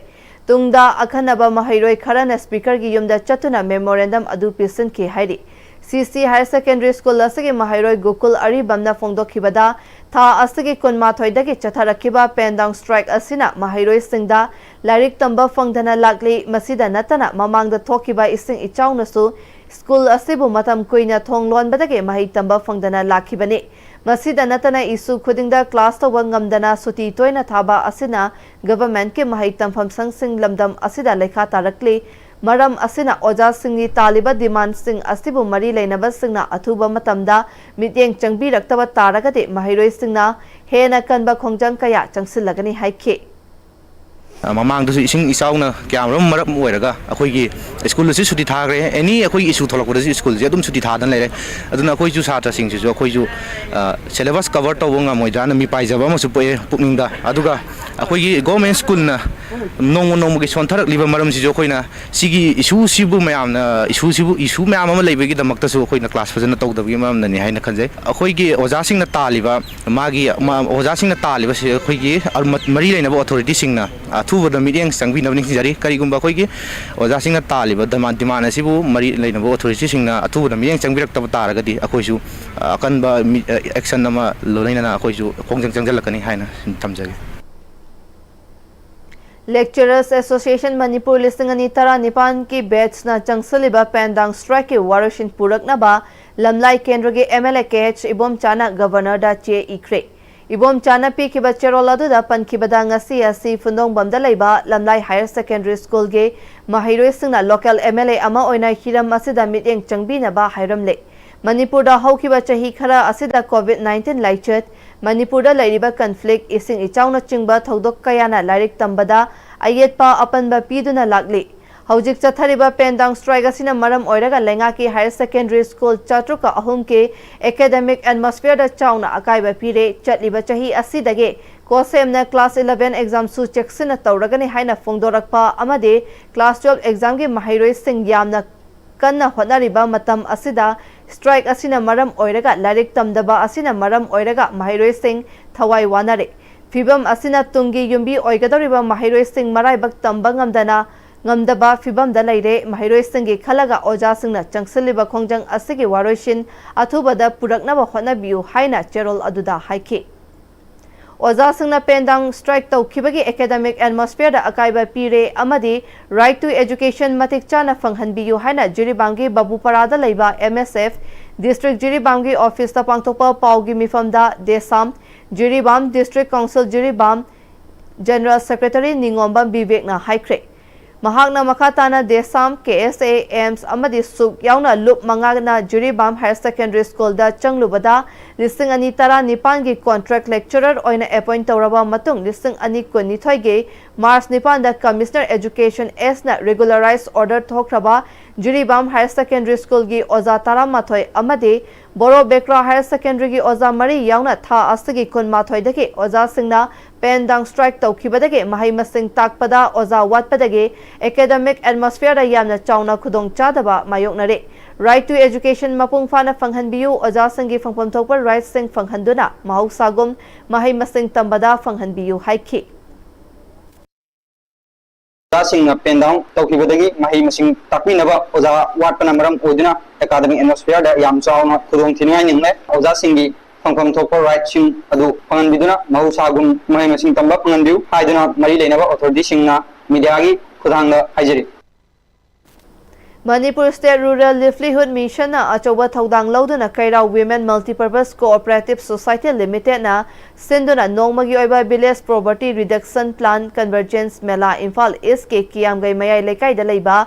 ꯇꯨꯡꯗ ꯑꯈꯟꯅꯕ ꯃꯍꯩꯔꯣꯏ ꯈꯔꯅ speaker ꯒꯤ ꯌꯨꯝꯗ ꯆꯠꯇꯨꯅ memorandum ꯑꯗꯨ ꯄꯤꯁꯤꯟꯈꯤ ꯍꯥꯏꯔꯤ꯫ C C Higher Secondary School ꯑꯁꯤꯒꯤ ꯃꯍꯩꯔꯣꯏ ꯒꯣꯀꯨꯜ ꯑꯔꯤꯕꯝꯅ ꯐꯣꯡꯗꯣꯛꯈꯤꯕꯗ, ꯊꯥ ꯑꯁꯤꯒꯤ ꯀꯨꯟꯃꯥꯊꯣꯏꯗꯒꯤ ꯆꯠꯊꯔꯛꯈꯤꯕ pen down strike ꯑꯁꯤꯅ ꯃꯍꯩꯔꯣꯏꯁꯤꯡꯗ ꯂꯥꯏꯔꯤꯛ ꯇꯝꯕ ꯐꯪꯗꯅ ꯂꯥꯛꯂꯤ꯫ ꯃꯁꯤꯗ ꯅꯠꯇꯅ ꯃꯃꯥꯡꯗ ꯊꯣꯛꯈꯤꯕ ꯏꯁꯤꯡ ꯏꯆꯥꯎꯅꯁꯨ school ꯑꯁꯤꯕꯨ ꯃꯇꯝ ꯀꯨꯏꯅ ꯊꯣꯡ ꯂꯣꯟꯕꯗꯒꯤ ꯃꯍꯩ ꯇꯝꯕ ꯐꯪꯗꯅ ꯂꯥꯛꯈꯤꯕꯅꯤ꯫ ꯃꯁꯤꯗ ꯅꯠꯇꯅ issue ꯈꯨꯗꯤꯡꯗ class ꯇꯧꯕ ꯉꯝꯗꯅ ꯁꯨꯇꯤ ꯇꯣꯏꯅ ꯊꯥꯕ ꯑꯁꯤꯅ government ꯀꯤ ꯃꯍꯩ ꯇꯝꯐꯝ ꯁꯪꯁꯤꯡ ꯂꯝꯗꯝ ꯑꯁꯤꯗ ꯂꯩꯈꯥ ꯇꯥꯔꯛꯂꯤ꯫ ꯃꯔꯝ ꯑꯁꯤꯅ ꯑꯣꯖꯥꯁꯤꯡꯒꯤ ꯇꯥꯜꯂꯤꯕ demand ꯁꯤꯡ ꯑꯁꯤꯕꯨ ꯃꯔꯤ ꯂꯩꯅꯕꯁꯤꯡꯅ ꯑꯊꯨꯕ ꯃꯇꯝꯗ ꯃꯤꯠꯌꯦꯡ ꯆꯪꯕꯤꯔꯛꯇꯕ ꯇꯥꯔꯒꯗꯤ ꯃꯍꯩꯔꯣꯏꯁꯤꯡꯅ ꯍꯦꯟꯅ ꯀꯟꯕ ꯈꯣꯡꯖꯪ ꯀꯌꯥ ꯆꯪꯁꯤꯜꯂꯒꯅꯤ ꯍꯥꯏꯈꯤ꯫ ꯃꯃꯥꯡꯗꯁꯨ ꯏꯁꯤꯡ ꯏꯆꯥꯎꯅ ꯀꯌꯥꯃꯔꯨꯝ ꯃꯔꯝ ꯑꯣꯏꯔꯒ ꯑꯩꯈꯣꯏꯒꯤ school ꯑꯁꯤ ꯁꯨꯇꯤ ꯊꯥꯈ꯭ꯔꯦ꯫ Any ꯑꯩꯈꯣꯏꯒꯤ issue ꯊꯣꯛꯂꯛꯄꯗꯁꯨ school ꯁꯦ ꯑꯗꯨꯝ ꯁꯨꯇꯤ ꯊꯥꯗꯅ ꯂꯩꯔꯦ꯫ ꯑꯗꯨꯅ ꯑꯩꯈꯣꯏꯁꯨ ꯁꯥꯇ꯭ꯔꯁꯤꯡꯁꯤꯁꯨ ꯑꯩꯈꯣꯏꯁꯨ syllabus cover ꯇꯧꯕ ꯉꯝꯃꯣꯏꯗ꯭ꯔꯥꯅ ꯃꯤꯄꯥꯏꯖꯕ ꯑꯃꯁꯨ ꯄꯣꯛꯑꯦ ꯄꯨꯛꯅꯤꯡꯗ꯫ ꯑꯗꯨꯒ ꯑꯩꯈꯣꯏꯒꯤ government school ꯅ ꯅꯣꯡꯃ ꯅꯣꯡꯃꯒꯤ ꯁꯣꯟꯊꯔꯛꯂꯤꯕ ꯃꯔꯝꯁꯤꯁꯨ ꯑꯩꯈꯣꯏꯅ ꯁꯤꯒꯤ issue ꯁꯤꯕꯨ ꯃꯌꯥꯝꯅ issue ꯁꯤꯕꯨ issue ꯃꯌꯥꯝ ꯑꯃ ꯂꯩꯕꯒꯤꯗꯃꯛꯇꯁꯨ ꯑꯩꯈꯣꯏꯅ class ꯐꯖꯅ ꯇꯧꯗꯕꯒꯤ ꯃꯔꯝꯅꯅꯤ ꯍꯥꯏꯅ ꯈꯟꯖꯩ꯫ ꯑꯩꯈꯣꯏꯒꯤ ꯑꯣꯖꯥꯁꯤꯡꯅ ꯇꯥꯜꯂꯤꯕ ꯃꯥꯒꯤ ꯑꯣꯖꯥꯁꯤꯡꯅ ꯇꯥꯜꯂꯤꯕꯁꯤ ꯑꯩꯈꯣꯏꯒꯤ ꯃꯔꯤ ꯂꯩꯅꯕ authority ꯁꯤꯡꯅ ꯑꯊꯨꯕꯗ ꯃꯤꯠꯌꯦꯡ ꯆꯪꯕꯤꯅꯕ ꯅꯤꯡꯁꯤꯡꯖꯔꯤ꯫ ꯀꯔꯤꯒꯨꯝꯕ ꯑꯩꯈꯣꯏꯒꯤ ꯑꯣꯖꯥꯁꯤꯡꯅ ꯇꯥꯜꯂꯤꯕ demand ꯑꯁꯤꯕꯨ ꯃꯔꯤ ꯂꯩꯅꯕ authority ꯁꯤꯡꯅ ꯑꯊꯨꯕꯗ ꯃꯤꯠꯌꯦꯡ ꯆꯪꯕꯤꯔꯛꯇꯕ ꯇꯥꯔꯒꯗꯤ ꯑꯩꯈꯣꯏꯁꯨ ꯑꯀꯟꯕ action ꯑꯃ ꯂꯣꯏꯅꯅ ꯑꯩꯈꯣꯏꯁꯨ ꯈꯣꯡꯖꯪ ꯆꯪꯁꯤꯜꯂꯛꯀꯅꯤ ꯍꯥꯏꯅ ꯊꯝꯖꯒꯦ꯫ Lecturers Association Manipur ꯂꯤꯁꯤꯡ ꯑꯅꯤ ꯇꯔꯥꯅꯤꯄꯥꯟꯒꯤ batchꯅ ꯆꯪꯁꯤꯜꯂꯤꯕ ꯄꯦꯟꯗꯥꯡ strikeꯀꯤ ꯋꯥꯔꯣꯏꯁꯤꯟ ꯄꯨꯔꯛꯅꯕ ꯂꯝꯂꯥꯏ ꯀꯦꯟꯗ꯭ꯔꯒꯤ MLA KH ꯏꯕꯣꯝꯆꯥꯅ Governorꯗ ꯆꯦ ꯏꯈ꯭ꯔꯦ꯫ ꯏꯕꯣꯝꯆꯥꯅ ꯄꯤꯈꯤꯕ ꯆꯦꯔꯣꯜ ꯑꯗꯨꯗ ꯄꯟꯈꯤꯕꯗ, ꯉꯁꯤ ꯑꯁꯤ ꯐꯨꯟꯗꯣꯡꯕꯝꯗ ꯂꯩꯕ ꯂꯝꯂꯥꯏ Higher Secondary Schoolꯒꯤ ꯃꯍꯩꯔꯣꯏꯁꯤꯡꯅ local MLA ꯑꯃ ꯑꯣꯏꯅ ꯍꯤꯔꯝ ꯑꯁꯤꯗ ꯃꯤꯠꯌꯦꯡ ꯆꯪꯕꯤꯅꯕ ꯍꯥꯏꯔꯝꯂꯦ꯫ ꯃꯅꯤꯄꯨꯔꯗ ꯍꯧꯈꯤꯕ ꯆꯍꯤ ꯈꯔ ꯑꯁꯤꯗ COVID nineteen ꯂꯥꯏꯆꯠ, ꯃꯅꯤꯄꯨꯔꯗ ꯂꯩꯔꯤꯕ conflict, ꯏꯁꯤꯡ ꯏꯆꯥꯎꯅꯆꯤꯡꯕ ꯊꯧꯗꯣꯛ ꯀꯌꯥꯅ ꯂꯥꯏꯔꯤꯛ ꯇꯝꯕꯗ ꯑꯌꯦꯠꯄ ꯑꯄꯟꯕ ꯄꯤꯗꯨꯅ ꯂꯥꯛꯂꯤ꯫ ꯍꯧꯖꯤꯛ ꯆꯠꯊꯔꯤꯕ ꯄꯦꯟꯗꯥꯡ strike ꯑꯁꯤꯅ ꯃꯔꯝ ꯑꯣꯏꯔꯒ ꯂꯩꯉꯥꯛꯀꯤ Higher Secondary School ꯆꯥꯇ꯭ꯔꯨꯛꯀ ꯑꯍꯨꯝꯒꯤ academic atmosphereꯗ ꯆꯥꯎꯅ ꯑꯀꯥꯏꯕ ꯄꯤꯔꯦ꯫ ꯆꯠꯂꯤꯕ ꯆꯍꯤ ꯑꯁꯤꯗꯒꯤ COHSEMꯅ class eleven examꯁꯨ ꯆꯦꯛꯁꯤꯟꯅ ꯇꯧꯔꯒꯅꯤ ꯍꯥꯏꯅ ꯐꯣꯡꯗꯣꯔꯛꯄ ꯑꯃꯗꯤ class twelve examꯒꯤ ꯃꯍꯩꯔꯣꯏꯁꯤꯡ ꯌꯥꯝꯅ ꯀꯟꯅ ꯍꯣꯠꯅꯔꯤꯕ ꯃꯇꯝ ꯑꯁꯤꯗ strike ꯑꯁꯤꯅ ꯃꯔꯝ ꯑꯣꯏꯔꯒ ꯂꯥꯏꯔꯤꯛ ꯇꯝꯗꯕ ꯑꯁꯤꯅ ꯃꯔꯝ ꯑꯣꯏꯔꯒ ꯃꯍꯩꯔꯣꯏꯁꯤꯡ ꯊꯋꯥꯏ ꯋꯥꯅꯔꯦ꯫ ꯐꯤꯚꯝ ꯑꯁꯤꯅ ꯇꯨꯡꯒꯤ ꯌꯨꯝꯕꯤ ꯑꯣꯏꯒꯗꯧꯔꯤꯕ ꯃꯍꯩꯔꯣꯏꯁꯤꯡ ꯃꯔꯥꯏꯕꯛ ꯇꯝꯕ ꯉꯝꯗꯅ, ꯉꯝꯗꯕ ꯐꯤꯚꯝꯗ ꯂꯩꯔꯦ꯫ ꯃꯍꯩꯔꯣꯏꯁꯤꯡꯒꯤ ꯈꯜꯂꯒ ꯑꯣꯖꯥꯁꯤꯡꯅ ꯆꯪꯁꯤꯜꯂꯤꯕ ꯈꯣꯡꯖꯪ ꯑꯁꯤꯒꯤ ꯋꯥꯔꯣꯏꯁꯤꯟ ꯑꯊꯨꯕꯗ ꯄꯨꯔꯛꯅꯕ ꯍꯣꯠꯅꯕꯤꯌꯨ ꯍꯥꯏꯅ ꯆꯦꯔꯣꯜ ꯑꯗꯨꯗ ꯍꯥꯏꯈꯤ꯫ ꯑꯣꯖꯥꯁꯤꯡꯅ ꯄꯦꯟꯗꯥꯡ strike ꯇꯧꯈꯤꯕꯒꯤ academic atmosphereꯗ ꯑꯀꯥꯏꯕ ꯄꯤꯔꯦ ꯑꯃꯗꯤ right to education ꯃꯇꯤꯛ ꯆꯥꯅ ꯐꯪꯍꯟꯕꯤꯌꯨ ꯍꯥꯏꯅ ꯖꯤꯔꯤꯕꯥꯝꯒꯤ ꯕꯥꯕꯨꯄꯥꯔꯥꯗ ꯂꯩꯕ MSF district ꯖꯤꯔꯤꯕꯥꯝꯒꯤ officeꯇ ꯄꯥꯡꯊꯣꯛꯄ ꯄꯥꯎꯒꯤ ꯃꯤꯐꯝꯗ DESAM, Jiribam District Council Jiribam General Secretary ꯅꯤꯉꯣꯝꯕꯝ ꯕꯤꯕꯦꯛꯅ ꯍꯥꯏꯈ꯭ꯔꯦ꯫ ꯃꯍꯥꯛꯅ ꯃꯈꯥ ꯇꯥꯅ DESAM, KSA, AIMS ꯑꯃꯗꯤ SUC ꯌꯥꯎꯅ ꯂꯨꯞ ꯃꯉꯥꯅ ꯖꯤꯔꯤꯕꯥꯝ Higher Secondary Schoolꯗ ꯆꯪꯂꯨꯕꯗ, ꯂꯤꯁꯤꯡ ꯑꯅꯤ ꯇꯔꯥꯅꯤꯄꯥꯟꯒꯤ contract lecturer ꯑꯣꯏꯅ appoint ꯇꯧꯔꯕ ꯃꯇꯨꯡ, ꯂꯤꯁꯤꯡ ꯑꯅꯤ ꯀꯨꯟꯅꯤꯊꯣꯏꯒꯤ March ꯅꯤꯄꯥꯟꯗ Commissioner Education Sꯅ regularize order ꯊꯣꯛꯈ꯭ꯔꯕ Jiribam Higher Secondary Schoolꯒꯤ ꯑꯣꯖꯥ ꯇꯔꯥꯃꯥꯊꯣꯏ ꯑꯃꯗꯤ ꯕꯣꯔꯣ ꯕꯦꯀ꯭ꯔꯥ Higher Secondaryꯒꯤ ꯑꯣꯖꯥ ꯃꯔꯤ ꯌꯥꯎꯅ ꯊꯥ ꯑꯁꯤꯒꯤ ꯀꯨꯟꯃꯥꯊꯣꯏꯗꯒꯤ ꯑꯣꯖꯥꯁꯤꯡꯅ ꯄꯦꯟꯗꯥꯡ strike ꯇꯧꯈꯤꯕꯗꯒꯤ ꯃꯍꯩ ꯃꯁꯤꯡ ꯇꯥꯛꯄꯗ ꯑꯣꯖꯥ ꯋꯥꯠꯄꯗꯒꯤ academic atmosphereꯗ ꯌꯥꯝꯅ ꯆꯥꯎꯅ ꯈꯨꯗꯣꯡꯆꯥꯗꯕ ꯃꯥꯌꯣꯛꯅꯔꯦ꯫ Right to education ꯃꯄꯨꯡ ꯐꯥꯅ ꯐꯪꯍꯟꯕꯤꯌꯨ, ꯑꯣꯖꯥꯁꯤꯡꯒꯤ ꯐꯪꯐꯝ ꯊꯣꯛꯄ rightꯁꯤꯡ ꯐꯪꯍꯟꯗꯨꯅ ꯃꯍꯧꯁꯥꯒꯨꯝ ꯃꯍꯩ ꯃꯁꯤꯡ ꯇꯝꯕꯗ ꯐꯪꯍꯟꯕꯤꯌꯨ ꯍꯥꯏꯈꯤ꯫ ꯑꯣꯖꯥꯁꯤꯡꯅ pen down ꯇꯧꯈꯤꯕꯗꯒꯤ ꯃꯍꯩ ꯃꯁꯤꯡ ꯇꯥꯛꯄꯤꯅꯕ ꯑꯣꯖꯥ ꯋꯥꯠꯄꯅ ꯃꯔꯝ ꯑꯣꯏꯗꯨꯅ academic atmosphereꯗ ꯌꯥꯝ ꯆꯥꯎꯅ ꯈꯨꯗꯣꯡ ꯊꯤꯅꯤꯡꯉꯥꯏ ꯅꯪꯂꯦ꯫ ꯑꯣꯖꯥꯁꯤꯡꯒꯤ ꯐꯪꯐꯝ ꯊꯣꯛꯄ ꯔꯥꯏꯠꯁꯤꯡ ꯑꯗꯨ ꯐꯪꯍꯟꯕꯤꯗꯨꯅ ꯃꯍꯧꯁꯥꯒꯨꯝ ꯃꯍꯩ ꯃꯁꯤꯡ ꯇꯝꯕ ꯐꯪꯍꯟꯕꯤꯌꯨ ꯍꯥꯏꯗꯨꯅ ꯃꯔꯤ ꯂꯩꯅꯕ ꯑꯣꯊꯣꯔꯤꯇꯤꯁꯤꯡꯅ ꯃꯤꯗꯤꯌꯥꯒꯤ ꯈꯨꯠꯊꯥꯡꯗ ꯍꯥꯏꯖꯔꯤ꯫ ꯃꯅꯤꯄꯨꯔ ꯁ꯭ꯇꯦꯠ ꯔꯨꯔꯦꯜ ꯂꯤꯚꯂꯤꯍꯨꯗ ꯃꯤꯁꯟꯅ ꯑꯆꯧꯕ ꯊꯧꯗꯥꯡ ꯂꯧꯗꯨꯅ ꯀꯩꯔꯥꯎ ꯋꯤꯃꯦꯟ ꯃꯜꯇꯤꯄꯔꯄꯁ ꯀꯣꯑꯣꯄꯔꯦꯇꯤꯚ ꯁꯣꯁꯥꯏꯇꯤ ꯂꯤꯃꯤꯇꯦꯗꯅ ꯁꯤꯟꯗꯨꯅ ꯅꯣꯡꯃꯒꯤ ꯑꯣꯏꯕ ꯚꯤꯂꯦꯖ ꯄꯣꯚꯔꯇꯤ ꯔꯤꯗꯛꯁꯟ ꯄ꯭ꯂꯥꯟ ꯀꯟꯚꯔꯖꯦꯟꯁ ꯃꯦꯂꯥ ꯏꯝꯐꯥꯜ ꯏꯁꯀꯤ ꯀꯤꯌꯥꯝꯒꯩ ꯃꯌꯥꯏ ꯂꯩꯀꯥꯏꯗ ꯂꯩꯕ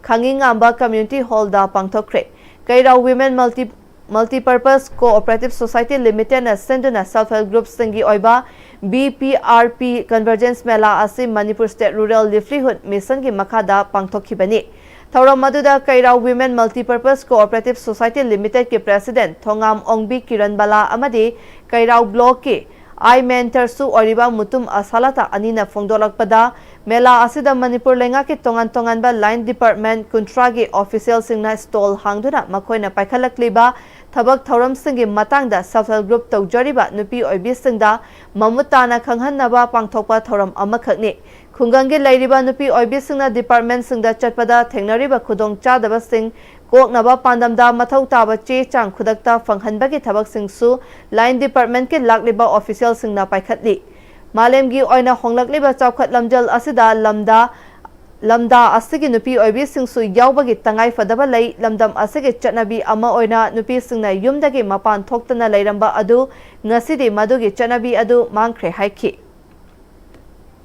ꯈꯥꯡꯉꯤꯉꯥꯝꯕ ꯀꯝꯃ꯭ꯌꯨꯅꯤꯇꯤ ꯍꯣꯜꯗ ꯄꯥꯡꯊꯣꯛꯈ꯭ꯔꯦ꯫ ꯀꯩꯔꯥꯎ women multi multipurpose cooperative society ꯂꯤꯃꯤꯇꯦꯗꯅ ꯁꯤꯟꯗꯨꯅ ꯁꯦꯜꯐ ꯍꯦꯜꯞ ꯒ꯭ꯔꯨꯞꯁꯤꯡꯒꯤ ꯑꯣꯏꯕ B P R P convergence ꯃꯦꯂꯥ ꯑꯁꯤ ꯃꯅꯤꯄꯨꯔ ꯁ꯭ꯇꯦꯠ ꯔꯨꯔꯦꯜ ꯂꯤꯚꯂꯤꯍꯨꯗ ꯃꯤꯁꯟꯒꯤ ꯃꯈꯥꯗ ꯄꯥꯡꯊꯣꯛꯈꯤꯕꯅꯤ꯫ ꯊꯧꯔꯝ ꯑꯗꯨꯗ ꯀꯩꯔꯥꯎ women multipurpose cooperative society ꯂꯤꯃꯤꯇꯦꯗꯀꯤ president ꯊꯣꯉꯥꯝ ꯑꯣꯡꯕꯤ ꯀꯤꯔꯟꯕꯥꯂꯥ ꯑꯃꯗꯤ ꯀꯩꯔꯥꯎ ꯕ꯭ꯂꯣꯛꯀꯤ ꯑꯥꯏ ꯃꯦꯟꯇꯔꯁꯨ ꯑꯣꯏꯔꯤꯕ ꯃꯨꯇꯨꯝ ꯑꯁꯥꯂꯥꯇꯥ ꯑꯅꯤꯅ ꯐꯣꯡꯗꯣꯛꯂꯛꯄꯗ, ꯃꯦꯂꯥ ꯑꯁꯤꯗ ꯃꯅꯤꯄꯨꯔ ꯂꯩꯉꯥꯛꯀꯤ ꯇꯣꯉꯥꯟ ꯇꯣꯉꯥꯟꯕ ꯂꯥꯏꯟ ꯗꯤꯄꯥꯔꯠꯃꯦꯟꯠ ꯀꯨꯟꯊ꯭ꯔꯥꯒꯤ ꯑꯣꯐꯤꯁꯤꯌꯦꯜꯁꯤꯡꯅ ꯁ꯭ꯇꯣꯜ ꯍꯥꯡꯗꯨꯅ ꯃꯈꯣꯏꯅ ꯄꯥꯏꯈꯠꯂꯛꯂꯤꯕ ꯊꯕꯛ ꯊꯧꯔꯝꯁꯤꯡꯒꯤ ꯃꯇꯥꯡꯗ ꯁꯦꯜꯐ ꯍꯦꯜꯞ ꯒ꯭ꯔꯨꯞ ꯇꯧꯖꯔꯤꯕ ꯅꯨꯄꯤ ꯑꯣꯏꯕꯤꯁꯤꯡꯗ ꯃꯃꯨꯠ ꯇꯥꯅ ꯈꯪꯍꯟꯅꯕ ꯄꯥꯡꯊꯣꯛꯄ ꯊꯧꯔꯝ ꯑꯃꯈꯛꯅꯤ꯫ ꯈꯨꯡꯒꯪꯒꯤ ꯂꯩꯔꯤꯕ ꯅꯨꯄꯤ ꯑꯣꯏꯕꯤꯁꯤꯡꯅ ꯗꯤꯄꯥꯔꯠꯃꯦꯟꯠꯁꯤꯡꯗ ꯆꯠꯄꯗ ꯊꯦꯡꯅꯔꯤꯕ ꯈꯨꯗꯣꯡꯆꯥꯗꯕꯁꯤꯡ ꯀꯣꯛꯅꯕ ꯄꯥꯟꯗꯝꯗ ꯃꯊꯧ ꯇꯥꯕ ꯆꯦ ꯆꯥꯡ ꯈꯨꯗꯛꯇ ꯐꯪꯍꯟꯕꯒꯤ ꯊꯕꯛꯁꯤꯡꯁꯨ ꯂꯥꯏꯟ ꯗꯤꯄꯥꯔꯠꯃꯦꯟꯠꯀꯤ ꯂꯥꯛꯂꯤꯕ ꯑꯣꯐꯤꯁꯤꯌꯦꯜꯁꯤꯡꯅ ꯄꯥꯏꯈꯠꯂꯤ꯫ ꯃꯥꯂꯦꯝꯒꯤ ꯑꯣꯏꯅ ꯍꯣꯡꯂꯛꯂꯤꯕ ꯆꯥꯎꯈꯠ ꯂꯝꯖꯦꯜ ꯑꯁꯤꯗ ꯂꯝꯗ, ꯂꯝꯗꯥ ꯑꯁꯤꯒꯤ ꯅꯨꯄꯤ ꯑꯣꯏꯕꯤꯁꯤꯡꯁꯨ ꯌꯥꯎꯕꯒꯤ ꯇꯉꯥꯏ ꯐꯗꯕ ꯂꯩ꯫ ꯂꯝꯗꯝ ꯑꯁꯤꯒꯤ ꯆꯠꯅꯕꯤ ꯑꯃ ꯑꯣꯏꯅ ꯅꯨꯄꯤꯁꯤꯡꯅ ꯌꯨꯝꯗꯒꯤ ꯃꯄꯥꯟ ꯊꯣꯛꯇꯅ ꯂꯩꯔꯝꯕ ꯑꯗꯨ ꯉꯁꯤꯗꯤ ꯃꯗꯨꯒꯤ ꯆꯠꯅꯕꯤ ꯑꯗꯨ ꯃꯥꯡꯈ꯭ꯔꯦ ꯍꯥꯏꯈꯤ꯫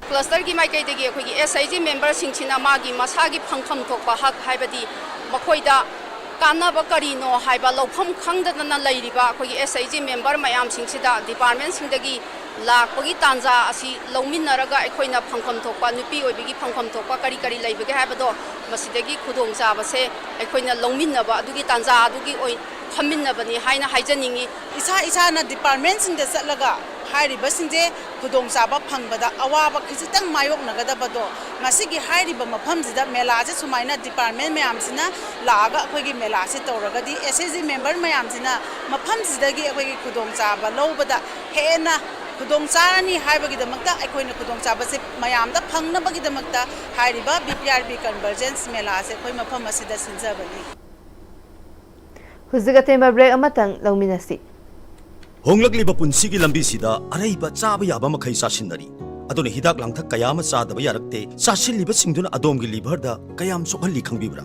ꯀ꯭ꯂꯁꯇꯔꯒꯤ ꯃꯥꯏꯀꯩꯗꯒꯤ ꯑꯩꯈꯣꯏꯒꯤ ꯑꯦꯁ ꯑꯩꯆ ꯖꯤ ꯃꯦꯝꯕꯔꯁꯤꯡꯁꯤꯅ ꯃꯥꯒꯤ ꯃꯁꯥꯒꯤ ꯐꯪꯐꯝ ꯊꯣꯛꯄ ꯍꯛ, ꯍꯥꯏꯕꯗꯤ ꯃꯈꯣꯏꯗ ꯀꯥꯟꯅꯕ ꯀꯔꯤꯅꯣ ꯍꯥꯏꯕ ꯂꯧꯐꯝ ꯈꯪꯗꯗꯅ ꯂꯩꯔꯤꯕ ꯑꯩꯈꯣꯏꯒꯤ ꯑꯦꯁ ꯑꯩꯆ ꯖꯤ ꯃꯦꯝꯕꯔ ꯃꯌꯥꯝꯁꯤꯡꯁꯤꯗ ꯗꯤꯄꯥꯔꯠꯃꯦꯟꯁꯤꯡꯗꯒꯤ ꯂꯥꯛꯄꯒꯤ ꯇꯥꯟꯖꯥ ꯑꯁꯤ ꯂꯧꯃꯤꯟꯅꯔꯒ ꯑꯩꯈꯣꯏꯅ ꯐꯪꯐꯝ ꯊꯣꯛꯄ, ꯅꯨꯄꯤ ꯑꯣꯏꯕꯒꯤ ꯐꯪꯐꯝ ꯊꯣꯛꯄ ꯀꯔꯤ ꯀꯔꯤ ꯂꯩꯕꯒꯦ ꯍꯥꯏꯕꯗꯣ ꯃꯁꯤꯗꯒꯤ ꯈꯨꯗꯣꯡꯆꯥꯕꯁꯦ ꯑꯩꯈꯣꯏꯅ ꯂꯧꯃꯤꯟꯅꯕ ꯑꯗꯨꯒꯤ ꯇꯥꯟꯖꯥ ꯑꯗꯨꯒꯤ ꯑꯣꯏ-, ꯐꯝꯃꯤꯟꯅꯕꯅꯤ ꯍꯥꯏꯅ ꯍꯥꯏꯖꯅꯤꯡꯉꯤ꯫ ꯏꯁꯥ ꯏꯁꯥꯅ ꯗꯤꯄꯥꯔꯠꯃꯦꯟꯁꯤꯡꯗ ꯆꯠꯂꯒ ꯍꯥꯏꯔꯤꯕꯁꯤꯡꯁꯦ ꯈꯨꯗꯣꯡꯆꯥꯕ ꯐꯪꯕꯗ ꯑꯋꯥꯕ ꯈꯖꯤꯛꯇꯪ ꯃꯥꯌꯣꯛꯅꯒꯗꯕꯗꯣ ꯉꯁꯤꯒꯤ ꯍꯥꯏꯔꯤꯕ ꯃꯐꯝꯁꯤꯗ ꯃꯦꯂꯥꯁꯦ ꯁꯨꯃꯥꯏꯅ ꯗꯤꯄꯥꯔꯠꯃꯦꯟ ꯃꯌꯥꯝꯁꯤꯅ ꯂꯥꯛꯑꯒ ꯑꯩꯈꯣꯏꯒꯤ ꯃꯦꯂꯥꯁꯦ ꯇꯧꯔꯒꯗꯤ ꯑꯦꯁ ꯑꯦꯁ ꯖꯤ ꯃꯦꯝꯕꯔ ꯃꯌꯥꯝꯁꯤꯅ ꯃꯐꯝꯁꯤꯗꯒꯤ ꯑꯩꯈꯣꯏꯒꯤ ꯈꯨꯗꯣꯡꯆꯥꯕ ꯂꯧꯕꯗ ꯍꯦꯟꯅ ꯈꯨꯗꯣꯡꯆꯥꯔꯅꯤ ꯍꯥꯏꯕꯒꯤꯗꯃꯛꯇ ꯑꯩꯈꯣꯏꯅ ꯈꯨꯗꯣꯡꯆꯥꯕꯁꯦ ꯃꯌꯥꯝꯗ ꯐꯪꯅꯕꯒꯤꯗꯃꯛꯇ ꯍꯥꯏꯔꯤꯕ B P R P convergence ꯃꯦꯂꯥꯁꯦ ꯑꯩꯈꯣꯏ ꯃꯐꯝ ꯑꯁꯤꯗ ꯁꯤꯟꯖꯕꯅꯤ꯫ ꯍꯧꯖꯤꯛ ꯑꯇꯦꯟꯕ ꯕ꯭ꯔꯦꯛ ꯑꯃꯇꯪ ꯂꯧꯃꯤꯟꯅꯁꯤ꯫ ꯍꯣꯡꯂꯛꯂꯤꯕ ꯄꯨꯟꯁꯤꯒꯤ ꯂꯝꯕꯤꯁꯤꯗ ꯑꯔꯩꯕ ꯆꯥꯕ ꯌꯥꯕ ꯃꯈꯩ ꯆꯥꯁꯤꯟꯅꯔꯤ꯫ ꯑꯗꯨꯅ ꯍꯤꯗꯥꯛ ꯂꯥꯡꯊꯛ ꯀꯌꯥ ꯑꯃ ꯆꯥꯗꯕ ꯌꯥꯔꯛꯇꯦ꯫ ꯆꯥꯁꯤꯜꯂꯤꯕꯁꯤꯡꯗꯨꯅ ꯑꯗꯣꯝꯒꯤ ꯂꯤꯚꯔꯗ ꯀꯌꯥꯝ ꯁꯣꯛꯍꯜꯂꯤ ꯈꯪꯕꯤꯕ꯭ꯔꯥ?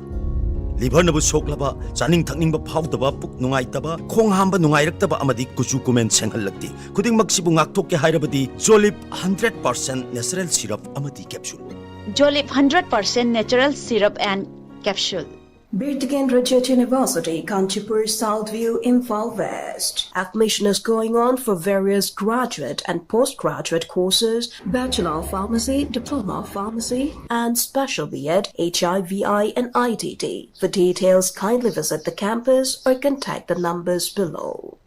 ꯂꯤꯚꯔꯅꯕꯨ ꯁꯣꯛꯂꯕ, ꯆꯥꯅꯤꯡ ꯊꯛꯅꯤꯡꯕ ꯐꯥꯎꯗꯕ, ꯄꯨꯛ ꯅꯨꯡꯉꯥꯏꯇꯕ, ꯈꯣꯡ ꯍꯥꯝꯕ ꯅꯨꯡꯉꯥꯏꯔꯛꯇꯕ ꯑꯃꯗꯤ ꯀꯨꯆꯨ ꯀꯨꯃꯦꯟ ꯁꯦꯡꯍꯜꯂꯛꯇꯦ꯫ ꯈꯨꯗꯤꯡꯃꯛꯁꯤꯕꯨ ꯉꯥꯛꯊꯣꯛꯀꯦ ꯍꯥꯏꯔꯕꯗꯤ Jolib hundred percent natural syrup ꯑꯃꯗꯤ capsule꯫ Jolib hundred percent natural syrup and capsule. Bir Tikendrajit University, Kanchipur, South View, Imphal West. Admission is going on for various graduate and postgraduate courses, Bachelor of Pharmacy, Diploma of Pharmacy, and Special B Ed, H I V I, and I T T. For details, kindly visit the campus or contact the numbers below.